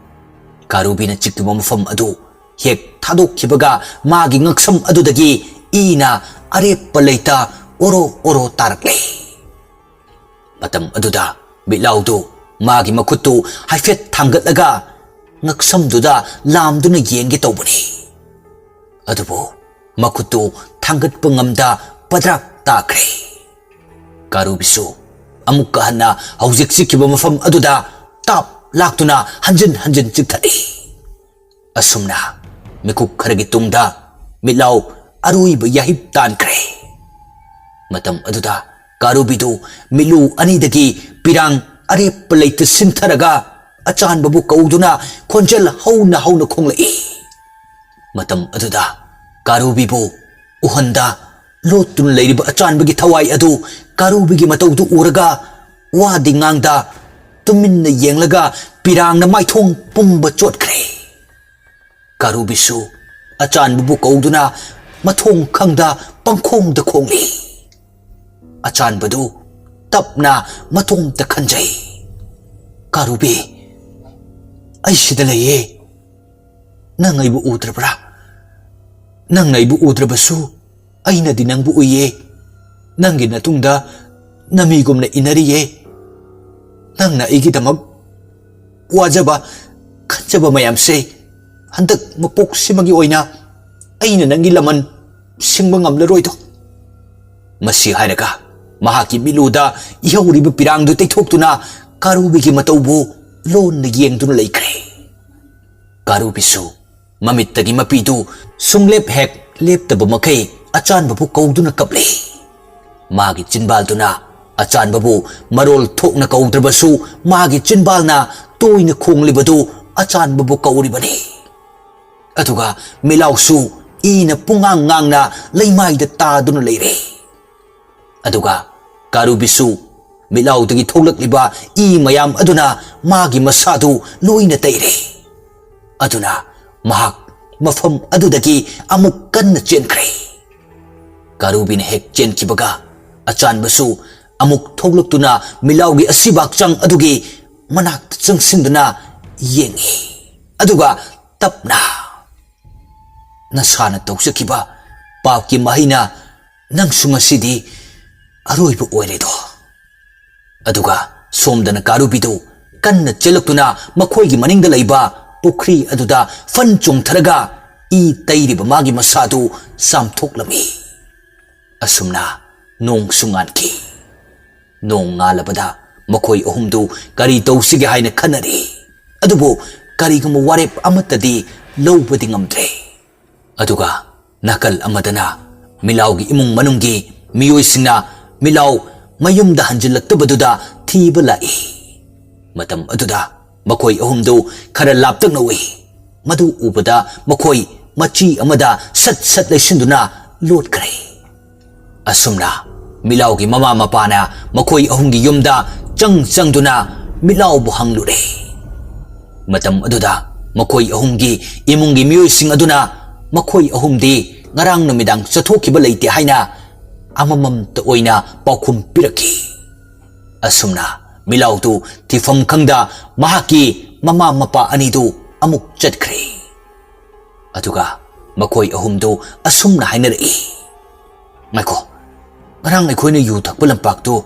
ꯀꯥꯔꯨꯕꯤꯅ ꯆꯤꯛꯈꯤꯕ ꯃꯐꯝ ꯑꯗꯨ ꯍꯦꯛ ꯊꯥꯗꯣꯛꯈꯤꯕꯒ ꯃꯥꯒꯤ ꯉꯛꯁꯝ ꯑꯗꯨꯗꯒꯤ ꯏꯅ ꯑꯔꯦꯞꯄ ꯂꯩꯇ ꯑꯣꯔꯣ ꯑꯣꯔꯣ ꯇꯥꯔꯛꯂꯦ꯫ ꯃꯇꯝ ꯑꯗꯨꯗ ꯃꯤꯠꯂꯥꯎꯗꯨ ꯃꯥꯒꯤ ꯃꯈꯨꯠꯇꯨ ꯍꯥꯏꯐꯦꯠ ꯊꯥꯡꯒꯠꯂꯒ ꯉꯛꯁꯝꯗꯨꯗ ꯂꯥꯝꯗꯨꯅ ꯌꯦꯡꯒꯦ ꯇꯧꯕꯅꯤ꯫ ꯑꯗꯨꯕꯨ ꯃꯈꯨꯠꯇꯨ ꯊꯥꯡꯒꯠꯄ ꯉꯝꯗ ꯄꯗ꯭ꯔꯥꯛ ꯇꯥꯈ꯭ꯔꯦ꯫ ꯀꯥꯔꯨꯕꯤꯁꯨ ꯑꯃꯨꯛꯀ ꯍꯟꯅ ꯍꯧꯖꯤꯛ ꯆꯤꯛꯈꯤꯕ ꯃꯐꯝ ꯑꯗꯨꯗ ꯇꯥꯞ ꯂꯥꯛꯇꯨꯅ ꯍꯟꯖꯤꯟ ꯍꯟꯖꯤꯟ ꯆꯤꯛꯊꯠꯂꯤ꯫ ꯑꯁꯨꯝꯅ ꯃꯤꯀꯨꯞ ꯈꯔꯒꯤ ꯇꯨꯡꯗ ꯃꯤꯠꯂꯥꯎ ꯑꯔꯣꯏꯕ ꯌꯥꯍꯤꯞ ꯇꯥꯟꯈ꯭ꯔꯦ꯫ ꯃꯇꯝ ꯑꯗꯨꯗ ꯀꯥꯔꯨꯕꯤꯗꯨ ꯃꯤꯠꯂꯨ ꯑꯅꯤꯗꯒꯤ ꯄꯤꯔꯥꯡ ꯑꯔꯦꯞꯄ ꯂꯩꯇ ꯁꯤꯟꯊꯔꯒ ꯑꯆꯥꯟꯕꯕꯨ ꯀꯧꯗꯨꯅ ꯈꯣꯟꯖꯦꯜ ꯍꯧꯅ ꯍꯧꯅ ꯈꯣꯡꯂꯛꯏ꯫ ꯃꯇꯝ ꯑꯗꯨꯗ ꯀꯥꯔꯨꯕꯤꯕꯨ ꯎꯍꯟꯗ ꯂꯣꯠꯇꯨꯅ ꯂꯩꯔꯤꯕ ꯑꯆꯥꯟꯕꯒꯤ ꯊꯋꯥꯏ ꯑꯗꯨ ꯀꯥꯔꯨꯕꯤꯒꯤ ꯃꯇꯧꯗꯨ ꯎꯔꯒ ꯋꯥꯗꯤ ꯉꯥꯡꯗ ꯇꯨꯃꯤꯟꯅ ꯌꯦꯡꯂꯒ ꯄꯤꯔꯥꯡꯅ ꯃꯥꯏꯊꯣꯡ ꯄꯨꯝꯕ ꯆꯣꯠꯈ꯭ꯔꯦ꯫ ꯀꯥꯔꯨꯕꯤꯁꯨ ꯑꯆꯥꯟꯕꯕꯨ ꯀꯧꯗꯨꯅ ꯃꯊꯣꯡ ꯈꯪꯗ ꯄꯪꯈꯣꯡꯗ ꯈꯣꯡꯂꯤ꯫ ꯑꯆꯥꯟꯕꯗꯨ ꯇꯞꯅ ꯃꯇꯣꯝꯇ ꯈꯟꯖꯩ꯫ "ꯀꯥꯔꯨꯕꯤ, ꯑꯩ ꯁꯤꯗ ꯂꯩꯌꯦ꯫ ꯅꯪ ꯑꯩꯕꯨ ꯎꯗ꯭ꯔꯕ꯭ꯔꯥ? ꯅꯪꯅ ꯑꯩꯕꯨ ꯎꯗ꯭ꯔꯕꯁꯨ ꯑꯩꯅꯗꯤ ꯅꯪꯕꯨ ꯎꯏꯌꯦ꯫ ꯅꯪꯒꯤ ꯅꯇꯨꯡꯗ ꯅꯃꯤꯒꯨꯝꯅ ꯏꯟꯅꯔꯤꯌꯦ꯫ ꯅꯪꯅ ꯑꯩꯒꯤꯗꯃꯛ ꯋꯥꯖꯕ, ꯈꯟꯖꯕ ꯃꯌꯥꯝꯁꯦ ꯍꯟꯗꯛ ꯃꯄꯣꯛꯁꯤꯃꯒꯤ ꯑꯣꯏꯅ ꯑꯩꯅ ꯅꯪꯒꯤ ꯂꯃꯟ ꯁꯤꯡꯕ ꯉꯝꯂꯔꯣꯏꯗꯣ꯫" ꯃꯁꯤ ꯍꯥꯏꯔꯒ ꯃꯍꯥꯛꯀꯤ ꯃꯤꯠꯂꯨꯗ ꯏꯍꯧꯔꯤꯕ ꯄꯤꯔꯥꯡꯗꯨ ꯇꯩꯊꯣꯛꯇꯨꯅ ꯀꯥꯔꯨꯕꯤꯒꯤ ꯃꯇꯧꯕꯨ ꯂꯣꯟꯅ ꯌꯦꯡꯗꯨꯅ ꯂꯩꯈ꯭ꯔꯦ꯫ ꯀꯥꯔꯨꯕꯤꯁꯨ ꯃꯃꯤꯠꯇꯒꯤ ꯃꯄꯤꯗꯨ ꯁꯨꯡꯂꯦꯞ ꯍꯦꯛ ꯂꯦꯞꯇꯕ ꯃꯈꯩ ꯑꯆꯥꯟꯕꯕꯨ ꯀꯧꯗꯨꯅ ꯀꯞꯂꯤ꯫ ꯃꯥꯒꯤ ꯆꯤꯟꯕꯥꯜꯗꯨꯅ ꯑꯆꯥꯟꯕꯕꯨ ꯃꯔꯣꯜ ꯊꯣꯛꯅ ꯀꯧꯗ꯭ꯔꯕꯁꯨ, ꯃꯥꯒꯤ ꯆꯤꯟꯕꯥꯜꯅ ꯇꯣꯏꯅ ꯈꯣꯡꯂꯤꯕꯗꯨ ꯑꯆꯥꯟꯕꯕꯨ ꯀꯧꯔꯤꯕꯅꯤ꯫ ꯑꯗꯨꯒ ꯃꯤꯠꯂꯥꯎꯁꯨ ꯏꯅ ꯄꯨꯡꯉꯥꯡ ꯉꯥꯡꯅ ꯂꯩꯃꯥꯏꯗ ꯇꯥꯗꯨꯅ ꯂꯩꯔꯦ꯫ ꯑꯗꯨꯒ ꯀꯥꯔꯨꯕꯤꯁꯨ ꯃꯤꯠꯂꯥꯎꯗꯒꯤ ꯊꯣꯛꯂꯛꯂꯤꯕ ꯏ ꯃꯌꯥꯝ ꯑꯗꯨꯅ ꯃꯥꯒꯤ ꯃꯁꯥꯗꯨ ꯂꯣꯏꯅ ꯇꯩꯔꯦ꯫ ꯑꯗꯨꯅ ꯃꯍꯥꯛ ꯃꯐꯝ ꯑꯗꯨꯗꯒꯤ ꯑꯃꯨꯛ ꯀꯟꯅ ꯆꯦꯟꯈ꯭ꯔꯦ꯫ ꯀꯥꯔꯨꯕꯤꯅ ꯍꯦꯛ ꯆꯦꯟꯈꯤꯕꯒ ꯑꯆꯥꯟꯕꯁꯨ ꯑꯃꯨꯛ ꯊꯣꯛꯂꯛꯇꯨꯅ ꯃꯤꯠꯂꯥꯎꯒꯤ ꯑꯁꯤꯕ ꯍꯛꯆꯥꯡ ꯑꯗꯨꯒꯤ ꯃꯅꯥꯛꯇ ꯆꯪꯁꯤꯟꯗꯨꯅ ꯌꯦꯡꯉꯤ꯫ ꯑꯗꯨꯒ ꯇꯞꯅ, "ꯅꯁꯥꯅ ꯇꯧꯖꯈꯤꯕ ꯄꯥꯞꯀꯤ ꯃꯍꯩꯅ ꯅꯪꯁꯨ ꯉꯁꯤꯗꯤ ꯑꯔꯣꯏꯕ ꯑꯣꯏꯔꯦꯗꯣ꯫" ꯑꯗꯨꯒ ꯁꯣꯝꯗꯅ ꯀꯥꯔꯨꯕꯤꯗꯨ ꯀꯟꯅ ꯆꯦꯜꯂꯛꯇꯨꯅ ꯃꯈꯣꯏꯒꯤ ꯃꯅꯤꯡꯗ ꯂꯩꯕ ꯄꯨꯈ꯭ꯔꯤ ꯑꯗꯨꯗ ꯐꯟ ꯆꯣꯡꯊꯔꯒ ꯏ ꯇꯩꯔꯤꯕ ꯃꯥꯒꯤ ꯃꯁꯥꯗꯨ ꯆꯥꯝꯊꯣꯛꯂꯝꯃꯤ꯫ ꯑꯁꯨꯝꯅ ꯅꯣꯡꯁꯨ ꯉꯥꯟꯈꯤ꯫ ꯅꯣꯡ ꯉꯥꯜꯂꯕꯗ ꯃꯈꯣꯏ ꯑꯍꯨꯝꯗꯨ ꯀꯔꯤ ꯇꯧꯁꯤꯒꯦ ꯍꯥꯏꯅ ꯈꯟꯅꯔꯤ꯫ ꯑꯗꯨꯕꯨ ꯀꯔꯤꯒꯨꯝꯕ ꯋꯥꯔꯦꯞ ꯑꯃꯠꯇꯗꯤ ꯂꯧꯕꯗꯤ ꯉꯝꯗ꯭ꯔꯦ꯫ ꯑꯗꯨꯒ ꯅꯥꯀꯜ ꯑꯃꯗꯅ ꯃꯤꯂꯥꯎꯒꯤ ꯏꯃꯨꯡ ꯃꯅꯨꯡꯒꯤ ꯃꯤꯑꯣꯏꯁꯤꯡꯅ ꯃꯤꯂꯥꯎ ꯃꯌꯨꯝꯗ ꯍꯟꯖꯤꯜꯂꯛꯇꯕꯗꯨꯗ ꯊꯤꯕ ꯂꯥꯛꯏ꯫ ꯃꯇꯝ ꯑꯗꯨꯗ ꯃꯈꯣꯏ ꯑꯍꯨꯝꯗꯨ ꯈꯔ ꯂꯥꯞꯇꯛꯅ ꯎꯏ꯫ ꯃꯗꯨ ꯎꯕꯗ ꯃꯈꯣꯏ ꯃꯆꯤ ꯑꯃꯗ ꯁꯠ ꯁꯠ ꯂꯩꯁꯤꯟꯗꯨꯅ ꯂꯣꯠꯈ꯭ꯔꯦ꯫ ꯑꯁꯨꯝꯅ ꯃꯤꯠꯂꯥꯎꯒꯤ ꯃꯃꯥ ꯃꯄꯥꯅ ꯃꯈꯣꯏ ꯑꯍꯨꯝꯒꯤ ꯌꯨꯝꯗ ꯆꯪ ꯆꯪꯗꯨꯅ ꯃꯤꯠꯂꯥꯎꯕꯨ ꯍꯪꯂꯨꯔꯦ꯫ ꯃꯇꯝ ꯑꯗꯨꯗ ꯃꯈꯣꯏ ꯑꯍꯨꯝꯒꯤ ꯏꯃꯨꯡꯒꯤ ꯃꯤꯑꯣꯏꯁꯤꯡ ꯑꯗꯨꯅ ꯃꯈꯣꯏ ꯑꯍꯨꯝꯗꯤ ꯉꯔꯥꯡ ꯅꯨꯃꯤꯗꯥꯡ ꯆꯠꯊꯣꯛꯈꯤꯕ ꯂꯩꯇꯦ ꯍꯥꯏꯅ ꯑꯃꯃꯝꯇ ꯑꯣꯏꯅ ꯄꯥꯎꯈꯨꯝ ꯄꯤꯔꯛꯈꯤ꯫ ꯑꯁꯨꯝꯅ ꯃꯤꯠꯂꯥꯎꯗꯨ ꯊꯤꯐꯝ ꯈꯪꯗ ꯃꯍꯥꯛꯀꯤ ꯃꯃꯥ ꯃꯄꯥ ꯑꯅꯤꯗꯨ ꯑꯃꯨꯛ ꯆꯠꯈ꯭ꯔꯦ꯫ ꯑꯗꯨꯒ ꯃꯈꯣꯏ ꯑꯍꯨꯝꯗꯨ ꯑꯁꯨꯝꯅ ꯍꯥꯏꯅꯔꯛꯏ, "ꯉꯥꯏꯈꯣ, ꯉꯔꯥꯡ ꯑꯩꯈꯣꯏꯅ ꯌꯨ ꯊꯛꯄ ꯂꯝꯄꯥꯛꯇꯨ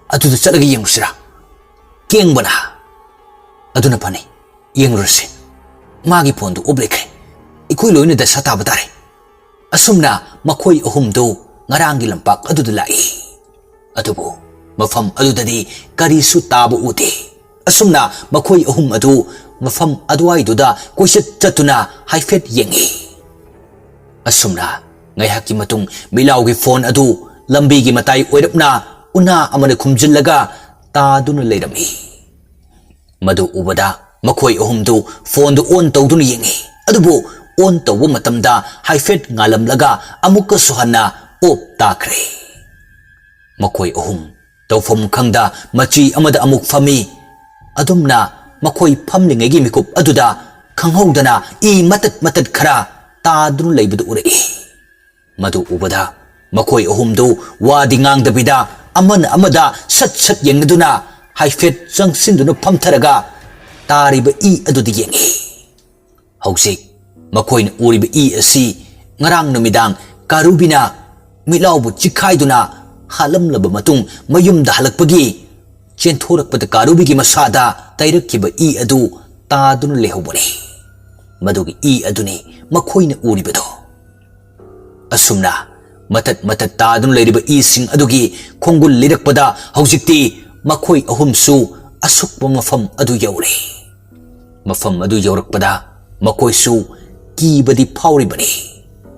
ꯑꯗꯨꯗ ꯆꯠꯂꯒ ꯌꯦꯡꯉꯨꯁꯤꯔꯥ? ꯀꯦꯡꯕꯅ ꯑꯗꯨꯅ ꯐꯅꯤ, ꯌꯦꯡꯂꯨꯔꯁꯤ꯫ ꯃꯥꯒꯤ ꯐꯣꯟꯗꯨ ꯑꯣꯞ ꯂꯩꯈ꯭ꯔꯦ꯫ ꯑꯩꯈꯣꯏ ꯂꯣꯏꯅ ꯗꯁꯥ ꯇꯥꯕ ꯇꯥꯔꯦ"꯫ ꯑꯁꯨꯝꯅ ꯃꯈꯣꯏ ꯑꯍꯨꯝꯗꯨ ꯉꯔꯥꯡꯒꯤ ꯂꯝꯄꯥꯛ ꯑꯗꯨꯗ ꯂꯥꯛꯏ꯫ ꯑꯗꯨꯕꯨ ꯃꯐꯝ ꯑꯗꯨꯗꯗꯤ ꯀꯔꯤꯁꯨ ꯇꯥꯕ ꯎꯗꯦ꯫ ꯑꯁꯨꯝꯅ ꯃꯈꯣꯏ ꯑꯍꯨꯝ ꯑꯗꯨ ꯃꯐꯝ ꯑꯗꯨꯋꯥꯏꯗꯨꯗ ꯀꯣꯏꯆꯠ ꯆꯠꯇꯨꯅ ꯍꯥꯏꯐꯦꯠ ꯌꯦꯡꯏ꯫ ꯑꯁꯨꯝꯅ ꯉꯥꯏꯍꯥꯛꯀꯤ ꯃꯇꯨꯡ ꯃꯤꯠꯂꯥꯎꯒꯤ ꯐꯣꯟ ꯑꯗꯨ ꯂꯝꯕꯤꯒꯤ ꯃꯇꯥꯏ ꯑꯣꯏꯔꯞꯅ ꯎꯅꯥ ꯑꯃꯅ ꯈꯨꯝꯖꯤꯜꯂꯒ ꯇꯥꯗꯨꯅ ꯂꯩꯔꯝꯃꯤ꯫ ꯃꯗꯨ ꯎꯕꯗ ꯃꯈꯣꯏ ꯑꯍꯨꯝꯗꯨ ꯐꯣꯟꯗꯨ ꯑꯣꯟ ꯇꯧꯗꯨꯅ ꯌꯦꯡꯏ꯫ ꯑꯗꯨꯕꯨ ꯑꯣꯟ ꯇꯧꯕ ꯃꯇꯝꯗ ꯍꯥꯏꯐꯦꯠ ꯉꯥꯜꯂꯝꯂꯒ ꯑꯃꯨꯛꯀꯁꯨ ꯍꯟꯅ ꯑꯣꯞ ꯇꯥꯈ꯭ꯔꯦ꯫ ꯃꯈꯣꯏ ꯑꯍꯨꯝ ꯇꯧꯐꯝ ꯈꯪꯗ ꯃꯆꯤ ꯑꯃꯗ ꯑꯃꯨꯛ ꯐꯝꯃꯤ꯫ ꯑꯗꯨꯝꯅ ꯃꯈꯣꯏ ꯐꯝꯂꯤꯉꯩꯒꯤ ꯃꯤꯀꯨꯞ ꯑꯗꯨꯗ ꯈꯪꯍꯧꯗꯅ ꯏ ꯃꯇꯠ ꯃꯇꯠ ꯈꯔ ꯇꯥꯗꯨꯅ ꯂꯩꯕꯗꯨ ꯎꯔꯛꯏ꯫ ꯃꯗꯨ ꯎꯕꯗ ꯃꯈꯣꯏ ꯑꯍꯨꯝꯗꯨ ꯋꯥꯗꯤ ꯉꯥꯡꯗꯕꯤꯗ ꯑꯃꯅ ꯑꯃꯗ ꯁꯠ ꯁꯠ ꯌꯦꯡꯅꯗꯨꯅ ꯍꯥꯏꯐꯦꯠ ꯆꯪꯁꯤꯟꯗꯨꯅ ꯐꯝꯊꯔꯒ ꯇꯥꯔꯤꯕ ꯏ ꯑꯗꯨꯗ ꯌꯦꯡꯏ꯫ ꯍꯧꯖꯤꯛ ꯃꯈꯣꯏꯅ ꯎꯔꯤꯕ ꯏ ꯑꯁꯤ ꯉꯔꯥꯡ ꯅꯨꯃꯤꯗꯥꯡ ꯀꯥꯔꯨꯕꯤꯅ ꯃꯤꯠꯂꯥꯎꯕꯨ ꯆꯤꯛꯈꯥꯏꯗꯨꯅ ꯍꯥꯠꯂꯝꯂꯕ ꯃꯇꯨꯡ ꯃꯌꯨꯝꯗ ꯍꯜꯂꯛꯄꯒꯤ ꯆꯦꯟꯊꯣꯔꯛꯄꯗ ꯀꯥꯔꯨꯕꯤꯒꯤ ꯃꯁꯥꯗ ꯇꯩꯔꯛꯈꯤꯕ ꯏ ꯑꯗꯨ ꯇꯥꯗꯨꯅ ꯂꯩꯍꯧꯕꯅꯤ꯫ ꯃꯗꯨꯒꯤ ꯏ ꯑꯗꯨꯅꯤ ꯃꯈꯣꯏꯅ ꯎꯔꯤꯕꯗꯣ꯫ ꯑꯁꯨꯝꯅ ꯃꯇꯠ ꯃꯇꯠ ꯇꯥꯗꯨꯅ ꯂꯩꯔꯤꯕ ꯏꯁꯤꯡ ꯑꯗꯨꯒꯤ ꯈꯣꯡꯒꯨꯜ ꯂꯤꯔꯛꯄꯗ ꯍꯧꯖꯤꯛꯇꯤ ꯃꯈꯣꯏ ꯑꯍꯨꯝꯁꯨ ꯑꯁꯨꯛꯄ ꯃꯐꯝ ꯑꯗꯨ ꯌꯧꯔꯦ꯫ ꯃꯐꯝ ꯑꯗꯨ ꯌꯧꯔꯛꯄꯗ ꯃꯈꯣꯏꯁꯨ ꯀꯤꯕꯗꯤ ꯐꯥꯎꯔꯤꯕꯅꯤ꯫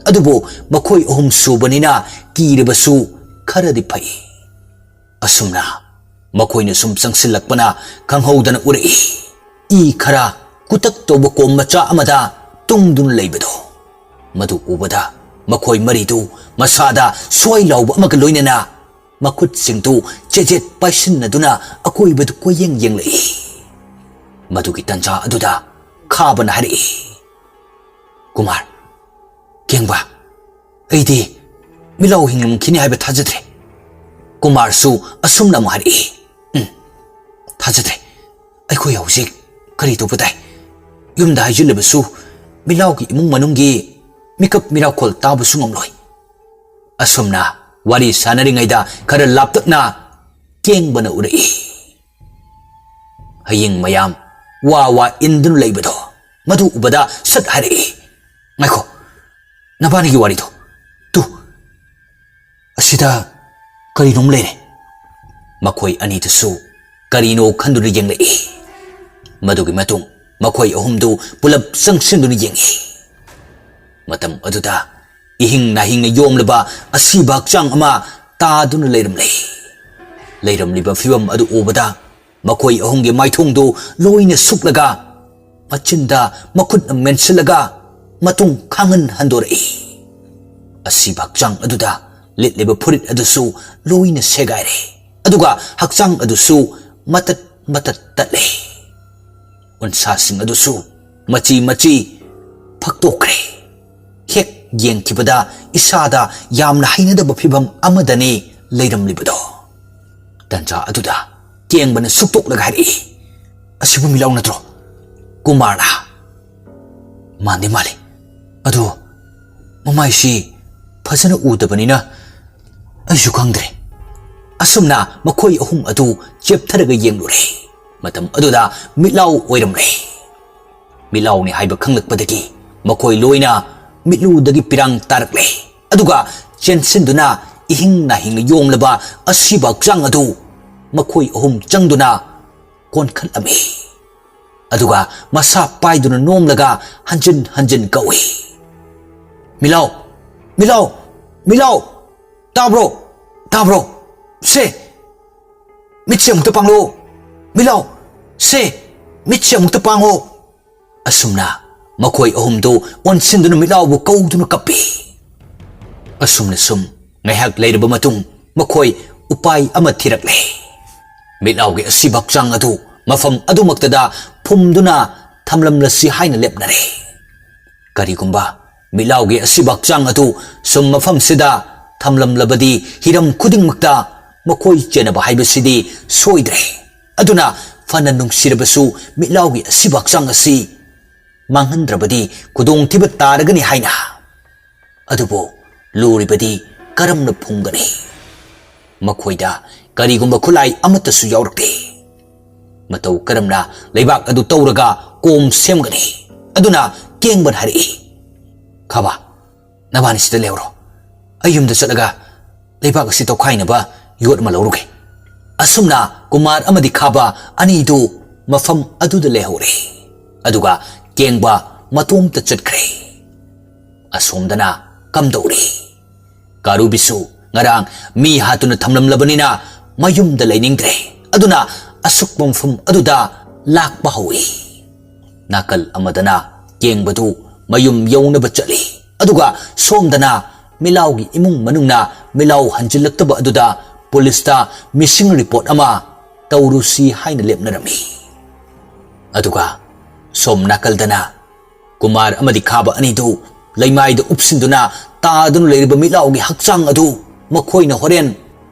ꯑꯗꯨꯕꯨ ꯃꯈꯣꯏ ꯑꯍꯨꯝ ꯁꯨꯕꯅꯤꯅ ꯀꯤꯔꯕꯁꯨ ꯈꯔꯗꯤ ꯐꯩ꯫ ꯑꯁꯨꯝꯅ ꯃꯈꯣꯏꯅ ꯁꯨꯝ ꯆꯪꯁꯤꯜꯂꯛꯄꯅ ꯈꯪꯍꯧꯗꯅ ꯎꯔꯛꯏ꯫ ꯏ ꯈꯔ ꯀꯨꯇꯛ ꯇꯧꯕ ꯀꯣꯝ ꯃꯆꯥ ꯑꯃꯗ ꯇꯨꯡꯗꯨꯅ ꯂꯩꯕꯗꯣ꯫ ꯃꯗꯨ ꯎꯕꯗ ꯃꯈꯣꯏ ꯃꯔꯤꯗꯨ ꯃꯁꯥꯗ ꯁ꯭ꯋꯥꯏ ꯂꯥꯎꯕ ꯑꯃꯒ ꯂꯣꯏꯅꯅ ꯃꯈꯨꯠꯁꯤꯡꯗꯨ ꯆꯦꯖꯦꯠ ꯄꯥꯏꯁꯤꯟꯅꯗꯨꯅ ꯑꯀꯣꯏꯕꯗꯨ ꯀꯣꯏꯌꯦꯡ ꯌꯦꯡꯂꯛꯏ꯫ ꯃꯗꯨꯒꯤ ꯇꯟꯖꯥ ꯑꯗꯨꯗ ꯈꯥꯕꯅ ꯍꯥꯏꯔꯛꯏ, "ꯀꯨꯃꯥꯔ, ꯀꯦꯡꯕ, ꯑꯩꯗꯤ ꯃꯤꯠꯂꯥꯎ ꯍꯤꯡꯂꯝꯈꯤꯅꯤ ꯍꯥꯏꯕ ꯊꯥꯖꯗ꯭ꯔꯦ꯫" ꯀꯨꯃꯥꯔꯁꯨ ꯑꯁꯨꯝꯅ ꯑꯃꯨꯛ ꯍꯥꯏꯔꯛꯏ, "ꯎꯝ, ꯊꯥꯖꯗ꯭ꯔꯦ꯫ ꯑꯩꯈꯣꯏ ꯍꯧꯖꯤꯛ ꯀꯔꯤ ꯇꯧꯕ ꯇꯥꯏ? ꯌꯨꯝꯗ ꯍꯥꯏꯖꯤꯜꯂꯕꯁꯨ ꯃꯤꯠꯂꯥꯎꯒꯤ ꯏꯃꯨꯡ ꯃꯅꯨꯡꯒꯤ ꯃꯤꯀꯞ ꯃꯤꯔꯥꯎꯈꯣꯜ ꯇꯥꯕꯁꯨ ꯉꯝꯂꯣꯏ꯫" ꯑꯁꯨꯝꯅ ꯋꯥꯔꯤ ꯁꯥꯟꯅꯔꯤꯉꯩꯗ ꯈꯔ ꯂꯥꯞꯇꯛꯅ ꯀꯦꯡꯕꯅ ꯎꯔꯛꯏ꯫ ꯍꯌꯤꯡ ꯃꯌꯥꯝ ꯋꯥ ꯋꯥ ꯏꯟꯗꯨꯅ ꯂꯩꯕꯗꯣ ꯃꯗꯨ ꯎꯕꯗ ꯁꯠ ꯍꯥꯏꯔꯛꯏ, "ꯉꯥꯏꯈꯣ, ꯅꯕꯥꯅꯤꯒꯤ ꯋꯥꯔꯤꯗꯣ ꯇꯨ, ꯑꯁꯤꯗ ꯀꯔꯤꯅꯣꯝ ꯂꯩꯔꯦ꯫" ꯃꯈꯣꯏ ꯑꯅꯤꯗꯨꯁꯨ ꯀꯔꯤꯅꯣ ꯈꯟꯗꯨꯅ ꯌꯦꯡꯂꯛꯏ꯫ ꯃꯗꯨꯒꯤ ꯃꯇꯨꯡ ꯃꯈꯣꯏ ꯑꯍꯨꯝꯗꯨ ꯄꯨꯂꯞ ꯆꯪꯁꯤꯟꯗꯨꯅ ꯌꯦꯡꯏ꯫ ꯃꯇꯝ ꯑꯗꯨꯗ ꯏꯍꯤꯡ ꯅꯥꯍꯤꯡꯅ ꯌꯣꯝꯂꯕ ꯑꯁꯤꯕ ꯍꯛꯆꯥꯡ ꯑꯃ ꯇꯥꯗꯨꯅ ꯂꯩꯔꯝꯂꯦ꯫ ꯂꯩꯔꯝꯂꯤꯕ ꯐꯤꯕꯝ ꯑꯗꯨ ꯎꯕꯗ ꯃꯈꯣꯏ ꯑꯍꯨꯝꯒꯤ ꯃꯥꯏꯊꯣꯡꯗꯨ ꯂꯣꯏꯅ ꯁꯨꯛꯂꯒ, ꯃꯆꯤꯟꯗ ꯃꯈꯨꯠꯅ ꯃꯦꯟꯁꯤꯜꯂꯒ ꯃꯇꯨꯡ ꯈꯥꯡꯍꯟ ꯍꯟꯗꯣꯔꯛꯏ꯫ ꯑꯁꯤꯕ ꯍꯛꯆꯥꯡ ꯑꯗꯨꯗ ꯂꯤꯠꯂꯤꯕ ꯐꯨꯔꯤꯠ ꯑꯗꯨꯁꯨ ꯂꯣꯏꯅ ꯁꯦꯒꯥꯏꯔꯦ, ꯑꯗꯨꯒ ꯍꯛꯆꯥꯡ ꯑꯗꯨꯁꯨ ꯃꯇꯠ ꯃꯇꯠ ꯇꯠꯂꯦ꯫ ꯎꯟꯁꯥꯁꯤꯡ ꯑꯗꯨꯁꯨ ꯃꯆꯤ ꯃꯆꯤ ꯐꯛꯇꯣꯛꯈ꯭ꯔꯦ꯫ ꯍꯦꯛ ꯌꯦꯡꯈꯤꯕꯗ ꯏꯁꯥꯗ ꯌꯥꯝꯅ ꯍꯩꯅꯗꯕ ꯐꯤꯚꯝ ꯑꯃꯗꯅꯤ ꯂꯩꯔꯝꯂꯤꯕꯗꯣ꯫ ꯇꯟꯖꯥ ꯑꯗꯨꯗ ꯀꯦꯡꯕꯅ ꯁꯨꯛꯇꯣꯛꯂꯒ ꯍꯥꯏꯔꯛꯏ, "ꯑꯁꯤꯕꯨ ꯃꯤꯠꯂꯥꯎ ꯅꯠꯇ꯭ꯔꯣ?" ꯀꯨꯃꯥꯔꯅ, "ꯃꯥꯟꯗꯤ ꯃꯥꯜꯂꯤ, ꯑꯗꯣ ꯃꯃꯥꯏꯁꯤ ꯐꯖꯅ ꯎꯗꯕꯅꯤꯅ ꯑꯩꯁꯨ ꯈꯪꯗ꯭ꯔꯦ꯫" ꯑꯁꯨꯝꯅ ꯃꯈꯣꯏ ꯑꯍꯨꯝ ꯑꯗꯨ ꯆꯦꯞꯊꯔꯒ ꯌꯦꯡꯂꯨꯔꯦ꯫ ꯃꯇꯝ ꯑꯗꯨꯗ ꯃꯤꯠꯂꯥꯎ ꯑꯣꯏꯔꯝꯂꯦ꯫ ꯃꯤꯠꯂꯥꯎꯅꯤ ꯍꯥꯏꯕ ꯈꯪꯂꯛꯄꯗꯒꯤ ꯃꯈꯣꯏ ꯂꯣꯏꯅ ꯃꯤꯠꯂꯨꯗꯒꯤ ꯄꯤꯔꯥꯡ ꯇꯥꯔꯛꯂꯦ, ꯑꯗꯨꯒ ꯆꯦꯟꯁꯤꯟꯗꯨꯅ ꯏꯍꯤꯡ ꯅꯥꯍꯤꯡꯅ ꯌꯣꯝꯂꯕ ꯑꯁꯤꯕ ꯍꯛꯆꯥꯡ ꯑꯗꯨ ꯃꯈꯣꯏ ꯑꯍꯨꯝ ꯆꯪꯗꯨꯅ ꯀꯣꯟꯈꯠꯂꯝꯃꯤ꯫ ꯑꯗꯨꯒ ꯃꯁꯥ ꯄꯥꯏꯗꯨꯅ ꯅꯣꯝꯂꯒ ꯍꯟꯖꯤꯟ ꯍꯟꯖꯤꯟ ꯀꯧꯏ, "ꯃꯤꯠꯂꯥꯎ, ꯃꯤꯠꯂꯥꯎ, ꯃꯤꯠꯂꯥꯎ, ꯇꯥꯕ꯭ꯔꯣ, ꯇꯥꯕ꯭ꯔꯣ? ꯁꯦ, ꯃꯤꯠꯁꯦ ꯑꯃꯨꯛꯇ ꯄꯥꯡꯂꯣ, ꯃꯤꯠꯂꯥꯎ, ꯁꯦ, ꯃꯤꯠꯁꯦ ꯑꯃꯨꯛꯇ ꯄꯥꯡꯉꯣ꯫" ꯑꯁꯨꯝꯅ ꯃꯈꯣꯏ ꯑꯍꯨꯝꯗꯨ ꯑꯣꯟꯁꯤꯟꯗꯨꯅ ꯃꯤꯠꯂꯥꯎꯕꯨ ꯀꯧꯗꯨꯅ ꯀꯞꯄꯤ꯫ ꯑꯁꯨꯝꯅ ꯁꯨꯝ ꯉꯥꯏꯍꯥꯛ ꯂꯩꯔꯕ ꯃꯇꯨꯡ ꯃꯈꯣꯏ ꯎꯄꯥꯏ ꯑꯃ ꯊꯤꯔꯛꯂꯦ꯫ ꯃꯤꯠꯂꯥꯎꯒꯤ ꯑꯁꯤꯕ ꯍꯛꯆꯥꯡ ꯑꯗꯨ ꯃꯐꯝ ꯑꯗꯨꯃꯛꯇꯗ ꯐꯨꯝꯗꯨꯅ ꯊꯝꯂꯝꯂꯁꯤ ꯍꯥꯏꯅ ꯂꯦꯞꯅꯔꯦ꯫ ꯀꯔꯤꯒꯨꯝꯕ ꯃꯤꯠꯂꯥꯎꯒꯤ ꯑꯁꯤꯕ ꯍꯛꯆꯥꯡ ꯑꯗꯨ ꯁꯨꯝ ꯃꯐꯝꯁꯤꯗ ꯊꯝꯂꯝꯂꯕꯗꯤ ꯍꯤꯔꯝ ꯈꯨꯗꯤꯡꯃꯛꯇ ꯃꯈꯣꯏ ꯆꯦꯟꯅꯕ ꯍꯥꯏꯕꯁꯤꯗꯤ ꯁꯣꯏꯗ꯭ꯔꯦ꯫ ꯑꯗꯨꯅ ꯐꯅ ꯅꯨꯡꯁꯤꯔꯕꯁꯨ ꯃꯤꯠꯂꯥꯎꯒꯤ ꯑꯁꯤꯕ ꯍꯛꯆꯥꯡ ꯑꯁꯤ ꯃꯥꯡꯍꯟꯗ꯭ꯔꯕꯗꯤ ꯈꯨꯗꯣꯡꯊꯤꯕ ꯇꯥꯔꯒꯅꯤ ꯍꯥꯏꯅ꯫ ꯑꯗꯨꯕꯨ ꯂꯨꯔꯤꯕꯗꯤ ꯀꯔꯝꯅ ꯐꯨꯝꯒꯅꯤ? ꯃꯈꯣꯏꯗ ꯀꯔꯤꯒꯨꯝꯕ ꯈꯨꯠꯂꯥꯏ ꯑꯃꯠꯇꯁꯨ ꯌꯥꯎꯔꯛꯇꯦ꯫ ꯃꯇꯧ ꯀꯔꯝꯅ ꯂꯩꯕꯥꯛ ꯑꯗꯨ ꯇꯧꯔꯒ ꯀꯣꯝ ꯁꯦꯝꯒꯅꯤ? ꯑꯗꯨꯅ ꯀꯦꯡꯕꯅ ꯍꯥꯏꯔꯛꯏ, "ꯈꯥꯕ, ꯅꯕꯥꯅꯤ ꯁꯤꯗ ꯂꯩꯍꯧꯔꯣ꯫ ꯑꯩ ꯌꯨꯝꯗ ꯆꯠꯂꯒ ꯂꯩꯕꯥꯛ ꯑꯁꯤ ꯇꯧꯈꯥꯏꯅꯕ ꯌꯣꯠ ꯑꯃ ꯂꯧꯔꯨꯒꯦ꯫" ꯑꯁꯨꯝꯅ ꯀꯨꯃꯥꯔ ꯑꯃꯗꯤ ꯈꯥꯕ ꯑꯅꯤꯗꯨ ꯃꯐꯝ ꯑꯗꯨꯗ ꯂꯩꯍꯧꯔꯦ꯫ ꯑꯗꯨꯒ ꯀꯦꯡꯕ ꯃꯇꯣꯝꯇ ꯆꯠꯈ꯭ꯔꯦ꯫ ꯑꯁꯣꯝꯗꯅ ꯀꯝꯗꯧꯔꯤ? ꯀꯥꯔꯨꯕꯤꯁꯨ ꯉꯔꯥꯡ ꯃꯤ ꯍꯥꯠꯇꯨꯅ ꯊꯝꯂꯝꯂꯕꯅꯤꯅ ꯃꯌꯨꯝꯗ ꯂꯩꯅꯤꯡꯗ꯭ꯔꯦ꯫ ꯑꯗꯨꯅ ꯑꯁꯨꯛꯄ ꯃꯐꯝ ꯑꯗꯨꯗ ꯂꯥꯛꯄ ꯍꯧꯏ꯫ ꯅꯥꯀꯜ ꯑꯃꯗꯅ ꯀꯦꯡꯕꯗꯨ ꯃꯌꯨꯝ ꯌꯧꯅꯕ ꯆꯠꯂꯤ꯫ ꯑꯗꯨꯒ ꯁꯣꯝꯗꯅ ꯃꯤꯂꯥꯎꯒꯤ ꯏꯃꯨꯡ ꯃꯅꯨꯡꯅ ꯃꯤꯂꯥꯎ ꯍꯟꯖꯤꯜꯂꯛꯇꯕ ꯑꯗꯨꯗ ꯄꯨꯂꯤꯁꯇ ꯃꯤꯁꯤꯡ ꯔꯤꯄꯣꯔꯠ ꯑꯃ ꯇꯧꯔꯨꯁꯤ ꯍꯥꯏꯅ ꯂꯦꯞꯅꯔꯝꯃꯤ꯫ ꯑꯗꯨꯒ ꯁꯣꯝ ꯅꯥꯀꯜꯗꯅ ꯀꯨꯃꯥꯔ ꯑꯃꯗꯤ ꯈꯥꯕ ꯑꯅꯤꯗꯨ ꯂꯩꯃꯥꯏꯗ ꯎꯞꯁꯤꯟꯗꯨꯅ ꯇꯥꯗꯨꯅ ꯂꯩꯔꯤꯕ ꯃꯤꯠꯂꯥꯎꯒꯤ ꯍꯛꯆꯥꯡ ꯑꯗꯨ ꯃꯈꯣꯏꯅ ꯍꯣꯔꯦꯟ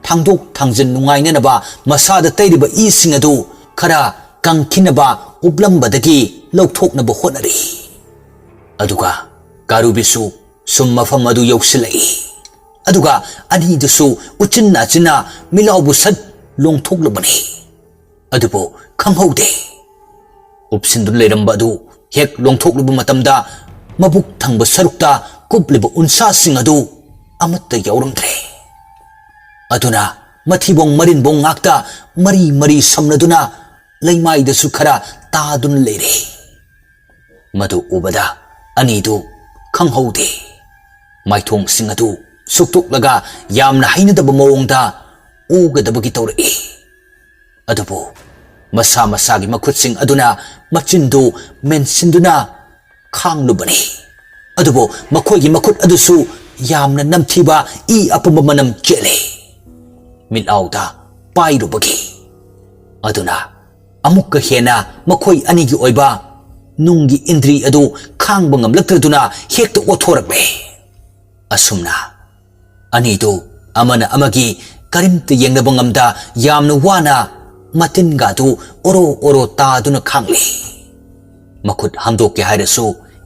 ꯊꯥꯡꯗꯣꯛ ꯊꯥꯡꯖꯤꯟ ꯅꯨꯡꯉꯥꯏꯅꯅꯕ ꯃꯁꯥꯗ ꯇꯩꯔꯤꯕ ꯏꯁꯤꯡ ꯑꯗꯨ ꯈꯔ ꯀꯪꯈꯤꯅꯕ ꯎꯞꯂꯝꯕꯗꯒꯤ ꯂꯧꯊꯣꯛꯅꯕ ꯍꯣꯠꯅꯔꯤ꯫ ꯑꯗꯨꯒ ꯀꯥꯔꯨꯕꯤꯁꯨ ꯁꯨꯝ ꯃꯐꯝ ꯑꯗꯨ ꯌꯧꯁꯤꯜꯂꯛꯏ꯫ ꯑꯗꯨꯒ ꯑꯅꯤꯗꯨꯁꯨ ꯎꯆꯤꯟ ꯅꯥꯆꯤꯟꯅ ꯃꯤꯠꯂꯥꯎꯕꯨ ꯁꯠ ꯂꯣꯡꯊꯣꯛꯂꯨꯕꯅꯤ꯫ ꯑꯗꯨꯕꯨ ꯈꯪꯍꯧꯗꯦ꯫ ꯎꯞꯁꯤꯟꯗꯨꯅ ꯂꯩꯔꯝꯕ ꯑꯗꯨ ꯍꯦꯛ ꯂꯣꯡꯊꯣꯛꯂꯨꯕ ꯃꯇꯝꯗ ꯃꯕꯨꯛ ꯊꯪꯕ ꯁꯔꯨꯛꯇ ꯀꯨꯞꯂꯤꯕ ꯎꯟꯁꯥꯁꯤꯡ ꯑꯗꯨ ꯑꯃꯠꯇ ꯌꯥꯎꯔꯝꯗ꯭ꯔꯦ꯫ ꯑꯗꯨꯅ ꯃꯊꯤꯕꯣꯡ ꯃꯔꯤꯟꯕꯣꯡ ꯉꯥꯛꯇ ꯃꯔꯤ ꯃꯔꯤ ꯁꯝꯅꯗꯨꯅ ꯂꯩꯃꯥꯏꯗꯁꯨ ꯈꯔ ꯇꯥꯗꯨꯅ ꯂꯩꯔꯦ꯫ ꯃꯗꯨ ꯎꯕꯗ ꯑꯅꯤꯗꯨ ꯈꯪꯍꯧꯗꯦ꯫ ꯃꯥꯏꯊꯣꯡꯁꯤꯡ ꯑꯗꯨ ꯁꯨꯛꯇꯣꯛꯂꯒ ꯌꯥꯝꯅ ꯍꯩꯅꯗꯕ ꯃꯑꯣꯡꯗ ꯎꯒꯗꯕꯒꯤ ꯇꯧꯔꯛꯏ꯫ ꯑꯗꯨꯕꯨ ꯃꯁꯥ ꯃꯁꯥꯒꯤ ꯃꯈꯨꯠꯁꯤꯡ ꯑꯗꯨꯅ ꯃꯆꯤꯟꯗꯨ ꯃꯦꯟꯁꯤꯟꯗꯨꯅ ꯈꯥꯡꯂꯨꯕꯅꯤ꯫ ꯑꯗꯨꯕꯨ ꯃꯈꯣꯏꯒꯤ ꯃꯈꯨꯠ ꯑꯗꯨꯁꯨ ꯌꯥꯝꯅ ꯅꯝꯊꯤꯕ ꯏ ꯑꯄꯨꯝꯕ ꯃꯅꯝ ꯆꯦꯜꯂꯦ꯫ ꯃꯤꯠꯂꯥꯎꯗ ꯄꯥꯏꯔꯨꯕꯒꯤ꯫ ꯑꯗꯨꯅ ꯑꯃꯨꯛꯀ ꯍꯦꯟꯅ ꯃꯈꯣꯏ ꯑꯅꯤꯒꯤ ꯑꯣꯏꯕ ꯅꯨꯡꯒꯤ ꯏꯟꯗ꯭ꯔꯤ ꯑꯗꯨ ꯈꯥꯡꯕ ꯉꯝꯂꯛꯇ꯭ꯔꯗꯨꯅ ꯍꯦꯛꯇ ꯑꯣꯊꯣꯔꯛꯂꯦ꯫ ꯑꯁꯨꯝꯅ ꯑꯅꯤꯗꯨ ꯑꯃꯅ ꯑꯃꯒꯤ ꯀꯔꯤꯝꯇ ꯌꯦꯡꯅꯕ ꯉꯝꯗ ꯌꯥꯝꯅ ꯋꯥꯅ ꯃꯇꯤꯟꯒꯥꯗꯨ ꯑꯣꯔꯣ ꯑꯣꯔꯣ ꯇꯥꯗꯨꯅ ꯈꯥꯡꯂꯤ꯫ ꯃꯈꯨꯠ ꯍꯥꯝꯗꯣꯛꯀꯦ ꯍꯥꯏꯔꯁꯨ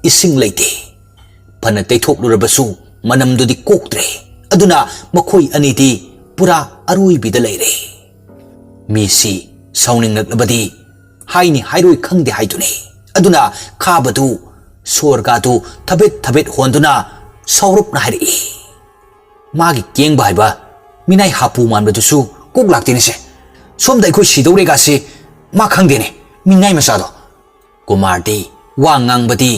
ꯏꯁꯤꯡ ꯂꯩꯇꯦ꯫ ꯐꯅ ꯇꯩꯊꯣꯛꯂꯨꯔꯕꯁꯨ ꯃꯅꯝꯗꯨꯗꯤ ꯀꯣꯛꯇ꯭ꯔꯦ꯫ ꯑꯗꯨꯅ ꯃꯈꯣꯏ ꯑꯅꯤꯗꯤ ꯄꯨꯔꯥ ꯑꯔꯣꯏꯕꯤꯗ ꯂꯩꯔꯦ꯫ ꯃꯤꯁꯤ ꯁꯥꯎꯅꯤꯡꯂꯛꯂꯕꯗꯤ ꯍꯥꯏꯅꯤ ꯍꯥꯏꯔꯣꯏ ꯈꯪꯗꯦ ꯍꯥꯏꯗꯨꯅꯤ꯫ ꯑꯗꯨꯅ ꯈꯥꯕꯗꯨ ꯁꯣꯔꯒꯥꯗꯨ ꯊꯕꯦꯠ ꯊꯕꯦꯠ ꯍꯣꯟꯗꯨꯅ ꯁꯥꯎꯔꯞꯅ ꯍꯥꯏꯔꯛꯏ꯫ ꯃꯥꯒꯤ ꯀꯦꯡꯕ ꯍꯥꯏꯕ ꯃꯤꯅꯥꯏ ꯍꯥꯄꯨ ꯃꯥꯟꯕꯗꯨꯁꯨ ꯀꯣꯛ ꯂꯥꯛꯇꯦꯅꯦꯁꯦ꯫ ꯁꯣꯝꯗ ꯑꯩꯈꯣꯏ ꯁꯤꯗꯧꯔꯦꯒꯥꯁꯤ ꯃꯥ ꯈꯪꯗꯦꯅꯦ, ꯃꯤꯅꯥꯏ ꯃꯆꯥꯗꯣ꯫ ꯀꯨꯃꯥꯔꯗꯤ ꯋꯥ ꯉꯥꯡꯕꯗꯤ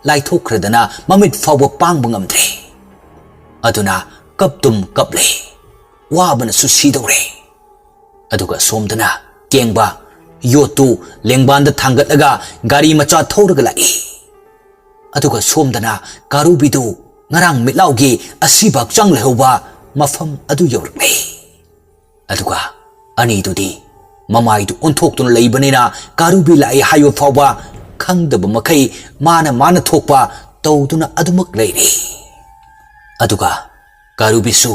ꯂꯥꯏꯊꯣꯛꯈ꯭ꯔꯗꯅ ꯃꯃꯤꯠ ꯐꯥꯎꯕ ꯄꯥꯡꯕ ꯉꯝꯗ꯭ꯔꯦ꯫ ꯑꯗꯨꯅ ꯀꯞꯇꯨꯝ ꯀꯞꯂꯦ꯫ ꯋꯥꯕꯅꯁꯨ ꯁꯤꯗꯧꯔꯦ꯫ ꯑꯗꯨꯒ ꯁꯣꯝꯗꯅ ꯀꯦꯡꯕ ꯌꯣꯠꯇꯨ ꯂꯦꯡꯕꯥꯟꯗ ꯊꯥꯡꯒꯠꯂꯒ ꯒꯥꯔꯤ ꯃꯆꯥ ꯊꯧꯔꯒ ꯂꯥꯛꯏ꯫ ꯑꯗꯨꯒ ꯁꯣꯝꯗꯅ ꯀꯥꯔꯨꯕꯤꯗꯨ ꯉꯔꯥꯡ ꯃꯤꯠꯂꯥꯎꯒꯤ ꯑꯁꯤꯕ ꯍꯛꯆꯥꯡ ꯂꯩꯍꯧꯕ ꯃꯐꯝ ꯑꯗꯨ ꯌꯧꯔꯛꯂꯦ꯫ ꯑꯗꯨꯒ ꯑꯅꯤꯗꯨꯗꯤ ꯃꯃꯥꯏꯗꯨ ꯑꯣꯟꯊꯣꯛꯇꯨꯅ ꯂꯩꯕꯅꯤꯅ ꯀꯥꯔꯨꯕꯤ ꯂꯥꯛꯏ ꯍꯥꯏꯕ ꯐꯥꯎꯕ ꯈꯪꯗꯕ ꯃꯈꯩ ꯃꯥꯅ ꯃꯥꯅ ꯊꯣꯛꯄ ꯇꯧꯗꯨꯅ ꯑꯗꯨꯃꯛ ꯂꯩꯔꯤ꯫ ꯑꯗꯨꯒ ꯀꯥꯔꯨꯕꯤꯁꯨ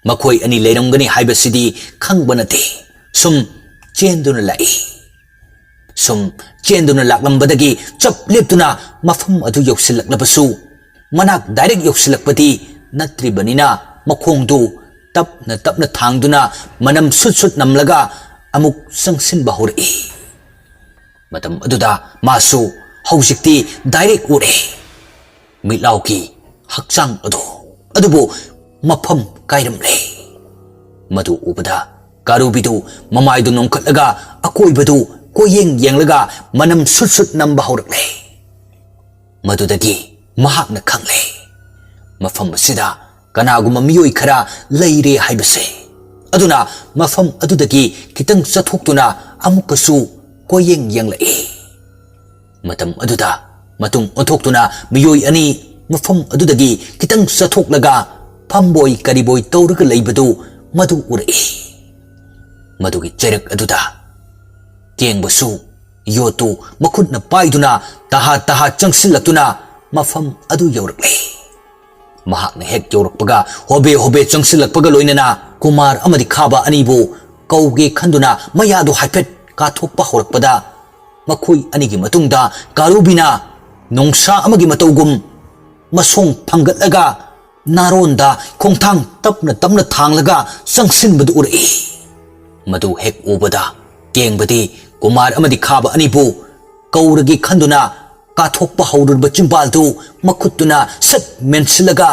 ꯃꯈꯣꯏ ꯑꯅꯤ ꯂꯩꯔꯝꯒꯅꯤ ꯍꯥꯏꯕꯁꯤꯗꯤ ꯈꯪꯕ ꯅꯠꯇꯦ꯫ ꯁꯨꯝ ꯆꯦꯟꯗꯨꯅ ꯂꯥꯛꯏ꯫ ꯁꯨꯝ ꯆꯦꯟꯗꯨꯅ ꯂꯥꯛꯂꯝꯕꯗꯒꯤ ꯆꯞ ꯂꯦꯞꯇꯨꯅ ꯃꯐꯝ ꯑꯗꯨ ꯌꯧꯁꯤꯜꯂꯛꯂꯕꯁꯨ ꯃꯅꯥꯛ ꯗꯥꯏꯔꯦꯛ ꯌꯧꯁꯤꯜꯂꯛꯄꯗꯤ ꯅꯠꯇ꯭ꯔꯤꯕꯅꯤꯅ ꯃꯈꯣꯡꯗꯨ ꯇꯞꯅ ꯇꯞꯅ ꯊꯥꯡꯗꯨꯅ ꯃꯅꯝ ꯁꯨꯠ ꯁꯨꯠ ꯅꯝꯂꯒ ꯑꯃꯨꯛ ꯆꯪꯁꯤꯟꯕ ꯍꯧꯔꯛꯏ꯫ ꯃꯇꯝ ꯑꯗꯨꯗ ꯃꯥꯁꯨ ꯍꯧꯖꯤꯛꯇꯤ ꯗꯥꯏꯔꯦꯛ ꯎꯔꯦ꯫ ꯃꯤꯠꯂꯥꯎꯒꯤ ꯍꯛꯆꯥꯡ ꯑꯗꯨ, ꯑꯗꯨꯕꯨ ꯃꯐꯝ ꯀꯥꯏꯔꯝꯂꯦ꯫ ꯃꯗꯨ ꯎꯕꯗ ꯀꯥꯔꯨꯕꯤꯗꯨ ꯃꯃꯥꯏꯗꯨ ꯅꯣꯡꯈꯠꯂꯒ ꯑꯀꯣꯏꯕꯗꯨ ꯀꯣꯏꯌꯦꯡ ꯌꯦꯡꯂꯒ ꯃꯅꯝ ꯁꯨꯠ ꯁꯨꯠ ꯅꯝꯕ ꯍꯧꯔꯛꯂꯦ꯫ ꯃꯗꯨꯗꯒꯤ ꯃꯍꯥꯛꯅ ꯈꯪꯂꯦ, ꯃꯐꯝ ꯑꯁꯤꯗ ꯀꯅꯥꯒꯨꯝꯕ ꯃꯤꯑꯣꯏ ꯈꯔ ꯂꯩꯔꯦ ꯍꯥꯏꯕꯁꯦ꯫ ꯑꯗꯨꯅ ꯃꯐꯝ ꯑꯗꯨꯗꯒꯤ ꯈꯤꯇꯪ ꯆꯠꯊꯣꯛꯇꯨꯅ ꯑꯃꯨꯛꯀꯁꯨ ꯀꯣꯏꯌꯦꯡ ꯌꯦꯡꯂꯛꯏ꯫ ꯃꯇꯝ ꯑꯗꯨꯗ ꯃꯇꯨꯡ ꯑꯣꯟꯊꯣꯛꯇꯨꯅ ꯃꯤꯑꯣꯏ ꯑꯅꯤ ꯃꯐꯝ ꯑꯗꯨꯗꯒꯤ ꯈꯤꯇꯪ ꯆꯠꯊꯣꯛꯂꯒ ꯐꯝꯕꯣꯏ ꯀꯔꯤꯕꯣꯏ ꯇꯧꯔꯒ ꯂꯩꯕꯗꯨ ꯃꯗꯨ ꯎꯔꯛꯏ꯫ ꯃꯗꯨꯒꯤ ꯆꯩꯔꯛ ꯑꯗꯨꯗ ꯀꯦꯡꯕꯁꯨ ꯌꯣꯠꯇꯨ ꯃꯈꯨꯠꯅ ꯄꯥꯏꯗꯨꯅ ꯇꯍꯥ ꯇꯍꯥ ꯆꯪꯁꯤꯜꯂꯛꯇꯨꯅ ꯃꯐꯝ ꯑꯗꯨ ꯌꯧꯔꯛꯂꯦ꯫ ꯃꯍꯥꯛꯅ ꯍꯦꯛ ꯌꯧꯔꯛꯄꯒ ꯍꯣꯕꯦ ꯍꯣꯕꯦ ꯆꯪꯁꯤꯜꯂꯛꯄꯒ ꯂꯣꯏꯅꯅ ꯀꯨꯃꯥꯔ ꯑꯃꯗꯤ ꯈꯥꯕ ꯑꯅꯤꯕꯨ ꯀꯧꯒꯦ ꯈꯟꯗꯨꯅ ꯃꯌꯥꯗꯨ ꯍꯥꯏꯐꯦꯠ ꯀꯥꯊꯣꯛꯄ ꯍꯧꯔꯛꯄꯗ ꯃꯈꯣꯏ ꯑꯅꯤꯒꯤ ꯃꯇꯨꯡꯗ ꯀꯥꯔꯨꯕꯤꯅ ꯅꯣꯡꯁꯥ ꯑꯃꯒꯤ ꯃꯇꯧꯒꯨꯝ ꯃꯁꯣꯡ ꯐꯪꯒꯠꯂꯒ ꯅꯥꯔꯣꯟꯗ ꯈꯣꯡꯊꯥꯡ ꯇꯞꯅ ꯇꯞꯅ ꯊꯥꯡꯂꯒ ꯆꯪꯁꯤꯟꯕꯗꯨ ꯎꯔꯛꯏ꯫ ꯃꯗꯨ ꯍꯦꯛ ꯎꯕꯗ ꯀꯦꯡꯕꯗꯤ ꯀꯨꯃꯥꯔ ꯑꯃꯗꯤ ꯈꯥꯕ ꯑꯅꯤꯕꯨ ꯀꯧꯔꯒꯦ ꯈꯟꯗꯨꯅ ꯀꯥꯊꯣꯛꯄ ꯍꯧꯔꯨꯔꯕ ꯆꯤꯝꯕꯥꯜꯗꯨ ꯃꯈꯨꯠꯇꯨꯅ ꯁꯠ ꯃꯦꯟꯁꯤꯜꯂꯒ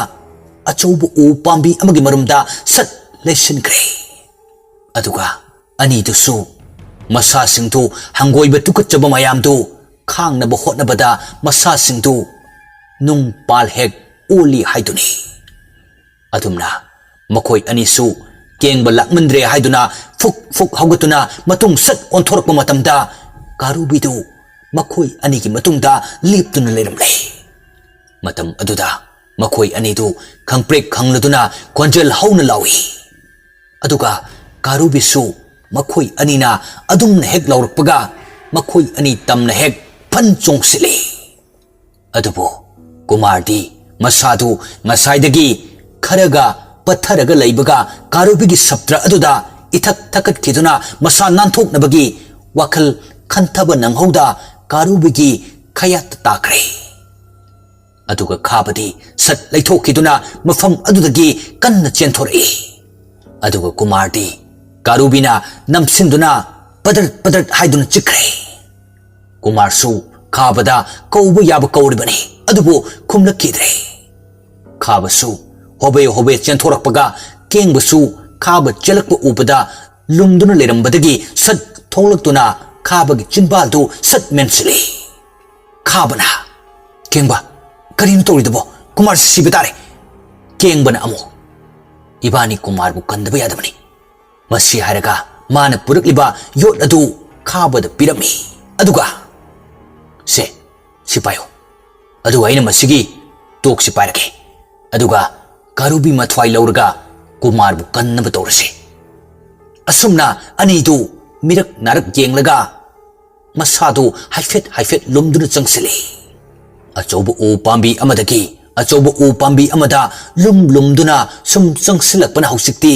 ꯑꯆꯧꯕ ꯎ ꯄꯥꯝꯕꯤ ꯑꯃꯒꯤ ꯃꯔꯨꯝꯗ ꯁꯠ ꯂꯩꯁꯤꯟꯈ꯭ꯔꯦ꯫ ꯑꯗꯨꯒ ꯑꯅꯤꯗꯨꯁꯨ ꯃꯁꯥꯁꯤꯡꯗꯨ ꯍꯪꯒꯣꯏꯕ ꯇꯨꯀꯠꯆꯕ ꯃꯌꯥꯝꯗꯨ ꯈꯥꯡꯅꯕ ꯍꯣꯠꯅꯕꯗ ꯃꯁꯥꯁꯤꯡꯗꯨ ꯅꯨꯡ ꯄꯥꯜ ꯍꯦꯛ ꯑꯣꯜꯂꯤ ꯍꯥꯏꯗꯨꯅꯤ꯫ ꯑꯗꯨꯝꯅ ꯃꯈꯣꯏ ꯑꯅꯤꯁꯨ ꯀꯦꯡꯕ ꯂꯥꯛꯃꯟꯗ꯭ꯔꯦ ꯍꯥꯏꯗꯨꯅ ꯐꯨꯛ ꯐꯨꯛ ꯍꯧꯒꯠꯇꯨꯅ ꯃꯇꯨꯡ ꯁꯠ ꯑꯣꯟꯊꯣꯔꯛꯄ ꯃꯇꯝꯗ ꯀꯥꯔꯨꯕꯤꯗꯨ ꯃꯈꯣꯏ ꯑꯅꯤꯒꯤ ꯃꯇꯨꯡꯗ ꯂꯦꯞꯇꯨꯅ ꯂꯩꯔꯝꯂꯦ꯫ ꯃꯇꯝ ꯑꯗꯨꯗ ꯃꯈꯣꯏ ꯑꯅꯤꯗꯨ ꯈꯪꯄ꯭ꯔꯦꯛ ꯈꯪꯂꯗꯨꯅ ꯈꯣꯟꯖꯦꯜ ꯍꯧꯅ ꯂꯥꯎꯏ꯫ ꯑꯗꯨꯒ ꯀꯥꯔꯨꯕꯤꯁꯨ ꯃꯈꯣꯏ ꯑꯅꯤꯅ ꯑꯗꯨꯝꯅ ꯍꯦꯛ ꯂꯥꯎꯔꯛꯄꯒ ꯃꯈꯣꯏ ꯑꯅꯤ ꯇꯝꯅ ꯍꯦꯛ ꯐꯟ ꯆꯣꯡꯁꯤꯜꯂꯤ꯫ ꯑꯗꯨꯕꯨ ꯀꯨꯃꯥꯔꯗꯤ ꯃꯁꯥꯗꯨ ꯉꯁꯥꯏꯗꯒꯤ ꯈꯔꯒ ꯄꯠꯊꯔꯒ ꯂꯩꯕꯒ ꯀꯥꯔꯨꯕꯤꯒꯤ ꯁꯞꯇ꯭ꯔ ꯑꯗꯨꯗ ꯏꯊꯛ ꯊꯛꯀꯠꯈꯤꯗꯨꯅ ꯃꯁꯥ ꯅꯥꯟꯊꯣꯛꯅꯕꯒꯤ ꯋꯥꯈꯜ ꯈꯟꯊꯕ ꯅꯪꯍꯧꯗ ꯀꯥꯔꯨꯕꯤꯒꯤ ꯈꯌꯥꯠꯇ ꯇꯥꯈ꯭ꯔꯦ꯫ ꯑꯗꯨꯒ ꯈꯥꯕꯗꯤ ꯁꯠ ꯂꯩꯊꯣꯛꯈꯤꯗꯨꯅ ꯃꯐꯝ ꯑꯗꯨꯗꯒꯤ ꯀꯟꯅ ꯆꯦꯟꯊꯣꯔꯛꯏ꯫ ꯑꯗꯨꯒ ꯀꯨꯃꯥꯔꯗꯤ ꯀꯥꯔꯨꯕꯤꯅ ꯅꯝꯁꯤꯟꯗꯨꯅ ꯄꯗ꯭ꯔꯠ ꯄꯗ꯭ꯔꯠ ꯍꯥꯏꯗꯨꯅ ꯆꯤꯛꯈ꯭ꯔꯦ꯫ ꯀꯨꯃꯥꯔꯁꯨ ꯈꯥꯕꯗ ꯀꯧꯕ ꯌꯥꯕ ꯀꯧꯔꯤꯕꯅꯤ, ꯑꯗꯨꯕꯨ ꯈꯨꯝꯂꯛꯈꯤꯗ꯭ꯔꯦ꯫ ꯈꯥꯕꯁꯨ ꯍꯣꯕꯦ ꯍꯣꯕꯦ ꯆꯦꯟꯊꯣꯔꯛꯄꯒ ꯀꯦꯡꯕꯁꯨ ꯈꯥꯕ ꯆꯦꯜꯂꯛꯄ ꯎꯕꯗ ꯂꯨꯝꯗꯨꯅ ꯂꯩꯔꯝꯕꯗꯒꯤ ꯁꯠ ꯊꯣꯛꯂꯛꯇꯨꯅ ꯈꯥꯕꯒꯤ ꯆꯤꯟꯕꯥꯜꯗꯨ ꯁꯠ ꯃꯦꯟꯁꯤꯜꯂꯤ꯫ ꯈꯥꯕꯅ, "ꯀꯦꯡꯕ, ꯀꯔꯤꯅꯣ ꯇꯧꯔꯤꯗꯨꯕꯣ? ꯀꯨꯃꯥꯔꯁꯤ ꯁꯤꯕ ꯇꯥꯔꯦ!" ꯀꯦꯡꯕꯅ ꯑꯃꯨꯛ, "ꯏꯕꯥꯅꯤ ꯀꯨꯃꯥꯔꯕꯨ ꯀꯟꯗꯕ ꯌꯥꯗꯕꯅꯤ꯫" ꯃꯁꯤ ꯍꯥꯏꯔꯒ ꯃꯥꯅ ꯄꯨꯔꯛꯂꯤꯕ ꯌꯣꯠ ꯑꯗꯨ ꯈꯥꯕꯗ ꯄꯤꯔꯝꯃꯤ꯫ ꯑꯗꯨꯒ, "ꯁꯦ, ꯁꯤ ꯄꯥꯏꯌꯨ꯫ ꯑꯗꯨꯒ ꯑꯩꯅ ꯃꯁꯤꯒꯤ ꯇꯣꯛꯁꯤ ꯄꯥꯏꯔꯒꯦ, ꯑꯗꯨꯒ ꯀꯥꯔꯨꯕꯤ ꯃꯊ꯭ꯋꯥꯏ ꯂꯧꯔꯒ ꯀꯨꯃꯥꯔꯕꯨ ꯀꯟꯅꯕ ꯇꯧꯔꯁꯤ꯫ ꯑꯁꯨꯝꯅ ꯑꯅꯤꯗꯨ ꯃꯤꯔꯛ ꯅꯥꯔꯛ ꯌꯦꯡꯂꯒ ꯃꯁꯥꯗꯨ ꯍꯥꯏꯐꯦꯠ ꯍꯥꯏꯐꯦꯠ ꯂꯨꯝꯗꯨꯅ ꯆꯪꯁꯤꯜꯂꯤ꯫ ꯑꯆꯧꯕ ꯎ ꯄꯥꯝꯕꯤ ꯑꯃꯗꯒꯤ ꯑꯆꯧꯕ ꯎ ꯄꯥꯝꯕꯤ ꯑꯃꯗ ꯂꯨꯝ ꯂꯨꯝꯗꯨꯅ ꯁꯨꯝ ꯆꯪꯁꯤꯜꯂꯛꯄꯅ ꯍꯧꯖꯤꯛꯇꯤ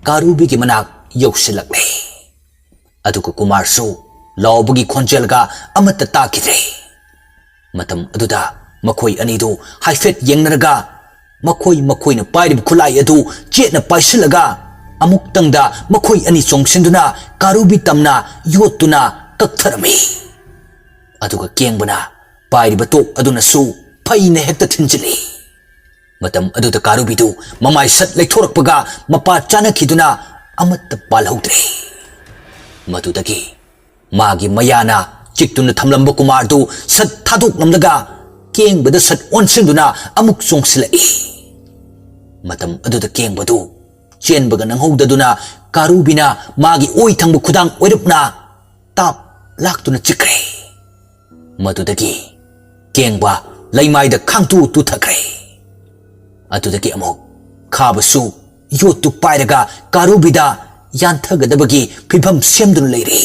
ꯀꯥꯔꯨꯕꯤꯒꯤ ꯃꯅꯥꯛ ꯌꯧꯁꯤꯜꯂꯛꯂꯦ꯫ ꯑꯗꯨꯒ ꯀꯨꯃꯥꯔꯁꯨ ꯂꯥꯎꯕꯒꯤ ꯈꯣꯟꯖꯦꯜꯒ ꯑꯃꯠꯇ ꯇꯥꯈꯤꯗ꯭ꯔꯦ꯫ ꯃꯇꯝ ꯑꯗꯨꯗ ꯃꯈꯣꯏ ꯑꯅꯤꯗꯨ ꯍꯥꯏꯐꯦꯠ ꯌꯦꯡꯅꯔꯒ ꯃꯈꯣꯏ ꯃꯈꯣꯏꯅ ꯄꯥꯏꯔꯤꯕ ꯈꯨꯠꯂꯥꯏ ꯑꯗꯨ ꯆꯦꯠꯅ ꯄꯥꯏꯁꯤꯜꯂꯒ ꯑꯃꯨꯛꯇꯪꯗ ꯃꯈꯣꯏ ꯑꯅꯤ ꯆꯣꯡꯁꯤꯟꯗꯨꯅ ꯀꯥꯔꯨꯕꯤ ꯇꯝꯅ ꯌꯣꯠꯇꯨꯅ ꯀꯛꯊꯔꯝꯃꯤ꯫ ꯑꯗꯨꯒ ꯀꯦꯡꯕꯅ ꯄꯥꯏꯔꯤꯕ ꯇꯣꯛ ꯑꯗꯨꯅꯁꯨ ꯐꯩꯅ ꯍꯦꯛꯇ ꯊꯤꯟꯖꯤꯜꯂꯤ꯫ ꯃꯇꯝ ꯑꯗꯨꯗ ꯀꯥꯔꯨꯕꯤꯗꯨ ꯃꯃꯥꯏ ꯁꯠ ꯂꯩꯊꯣꯔꯛꯄꯒ ꯃꯄꯥ ꯆꯥꯅꯈꯤꯗꯨꯅ ꯑꯃꯠꯇ ꯄꯥꯜꯍꯧꯗ꯭ꯔꯦ꯫ ꯃꯗꯨꯗꯒꯤ ꯃꯥꯒꯤ ꯃꯌꯥꯅ ꯆꯤꯛꯇꯨꯅ ꯊꯝꯂꯝꯕ ꯀꯨꯃꯥꯔꯗꯨ ꯁꯠ ꯊꯥꯗꯣꯛꯂꯝꯂꯒ ꯀꯦꯡꯕꯗ ꯁꯠ ꯑꯣꯟꯁꯤꯟꯗꯨꯅ ꯑꯃꯨꯛ ꯆꯣꯡꯁꯤꯜꯂꯛꯏ꯫ ꯃꯇꯝ ꯑꯗꯨꯗ ꯀꯦꯡꯕꯗꯨ ꯆꯦꯟꯕꯒ ꯅꯪꯍꯧꯗꯗꯨꯅ ꯀꯥꯔꯨꯕꯤꯅ ꯃꯥꯒꯤ ꯑꯣꯏ ꯊꯪꯕ ꯈꯨꯗꯥꯡ ꯑꯣꯏꯔꯞꯅ ꯇꯥꯞ ꯂꯥꯛꯇꯨꯅ ꯆꯤꯛꯈ꯭ꯔꯦ꯫ ꯃꯗꯨꯗꯒꯤ ꯀꯦꯡꯕ ꯂꯩꯃꯥꯏꯗ ꯈꯥꯡꯇꯨ ꯇꯨꯊꯈ꯭ꯔꯦ꯫ ꯑꯗꯨꯗꯒꯤ ꯑꯃꯨꯛ ꯈꯥꯕꯁꯨ ꯌꯣꯠꯇꯨ ꯄꯥꯏꯔꯒ ꯀꯥꯔꯨꯕꯤꯗ ꯌꯥꯟꯊꯒꯗꯕꯒꯤ ꯐꯤꯚꯝ ꯁꯦꯝꯗꯨꯅ ꯂꯩꯔꯦ꯫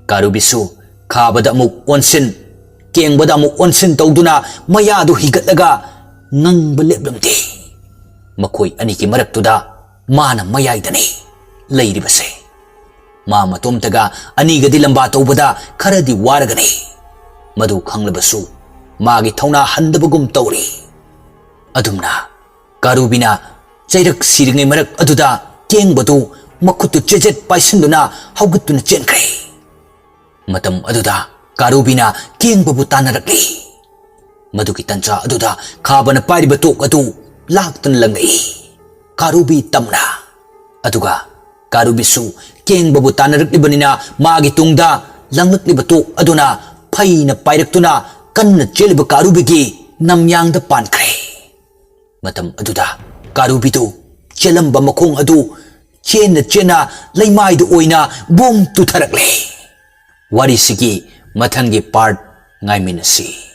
ꯀꯥꯔꯨꯕꯤꯁꯨ ꯈꯥꯕꯗ ꯑꯃꯨꯛ ꯑꯣꯟꯁꯤꯟ, ꯀꯦꯡꯕꯗ ꯑꯃꯨꯛ ꯑꯣꯟꯁꯤꯟ ꯇꯧꯗꯨꯅ ꯃꯌꯥꯗꯨ ꯍꯤꯒꯠꯂꯒ ꯉꯪꯕ ꯂꯦꯞꯂꯝꯗꯦ꯫ ꯃꯈꯣꯏ ꯑꯅꯤꯒꯤ ꯃꯔꯛꯇꯨꯗ ꯃꯥꯅ ꯃꯌꯥꯏꯗꯅꯤ ꯂꯩꯔꯤꯕꯁꯦ꯫ ꯃꯥ ꯃꯇꯣꯝꯇꯒ ꯑꯅꯤꯒꯗꯤ ꯂꯝꯕꯥ ꯇꯧꯕꯗ ꯈꯔꯗꯤ ꯋꯥꯔꯒꯅꯤ꯫ ꯃꯗꯨ ꯈꯪꯂꯕꯁꯨ ꯃꯥꯒꯤ ꯊꯧꯅꯥ ꯍꯟꯗꯕꯒꯨꯝ ꯇꯧꯔꯤ꯫ ꯑꯗꯨꯝꯅ ꯀꯥꯔꯨꯕꯤꯅ ꯆꯩꯔꯛ ꯁꯤꯔꯤꯉꯩ ꯃꯔꯛ ꯑꯗꯨꯗ ꯀꯦꯡꯕꯗꯨ ꯃꯈꯨꯠꯇꯨ ꯆꯦꯖꯦꯠ ꯄꯥꯏꯁꯤꯟꯗꯨꯅ ꯍꯧꯒꯠꯇꯨꯅ ꯆꯦꯟꯈ꯭ꯔꯦ꯫ ꯃꯇꯝ ꯑꯗꯨꯗ ꯀꯥꯔꯨꯕꯤꯅ ꯀꯦꯡꯕꯕꯨ ꯇꯥꯟꯅꯔꯛꯂꯤ꯫ ꯃꯗꯨꯒꯤ ꯇꯟꯖꯥ ꯑꯗꯨꯗ ꯈꯥꯕꯅ ꯄꯥꯏꯔꯤꯕ ꯇꯣꯛ ꯑꯗꯨ ꯂꯥꯛꯇꯨꯅ ꯂꯪꯂꯛꯏ꯫ ꯀꯥꯔꯨꯕꯤ ꯇꯝꯅ꯫ ꯑꯗꯨꯒ ꯀꯥꯔꯨꯕꯤꯁꯨ ꯀꯦꯡꯕꯕꯨ ꯇꯥꯟꯅꯔꯛꯂꯤꯕꯅꯤꯅ ꯃꯥꯒꯤ ꯇꯨꯡꯗ ꯂꯪꯂꯛꯂꯤꯕ ꯇꯣꯛ ꯑꯗꯨꯅ ꯐꯩꯅ ꯄꯥꯏꯔꯛꯇꯨꯅ ꯀꯟꯅ ꯆꯦꯜꯂꯤꯕ ꯀꯥꯔꯨꯕꯤꯒꯤ ꯅꯝꯌꯥꯡꯗ ꯄꯥꯟꯈ꯭ꯔꯦ꯫ ꯃꯇꯝ ꯑꯗꯨꯗ ꯀꯥꯔꯨꯕꯤꯗꯨ ꯆꯦꯜꯂꯝꯕ ꯃꯈꯣꯡ ꯑꯗꯨ ꯆꯦꯟꯅ ꯆꯦꯟꯅ ꯂꯩꯃꯥꯏꯗ ꯑꯣꯏꯅ ꯕꯣꯝ ꯇꯨꯊꯔꯛꯂꯦ꯫ ꯋꯥꯔꯤꯁꯤꯒꯤ ꯃꯊꯪꯒꯤ part ꯉꯥꯏꯃꯤꯟꯅꯁꯤ꯫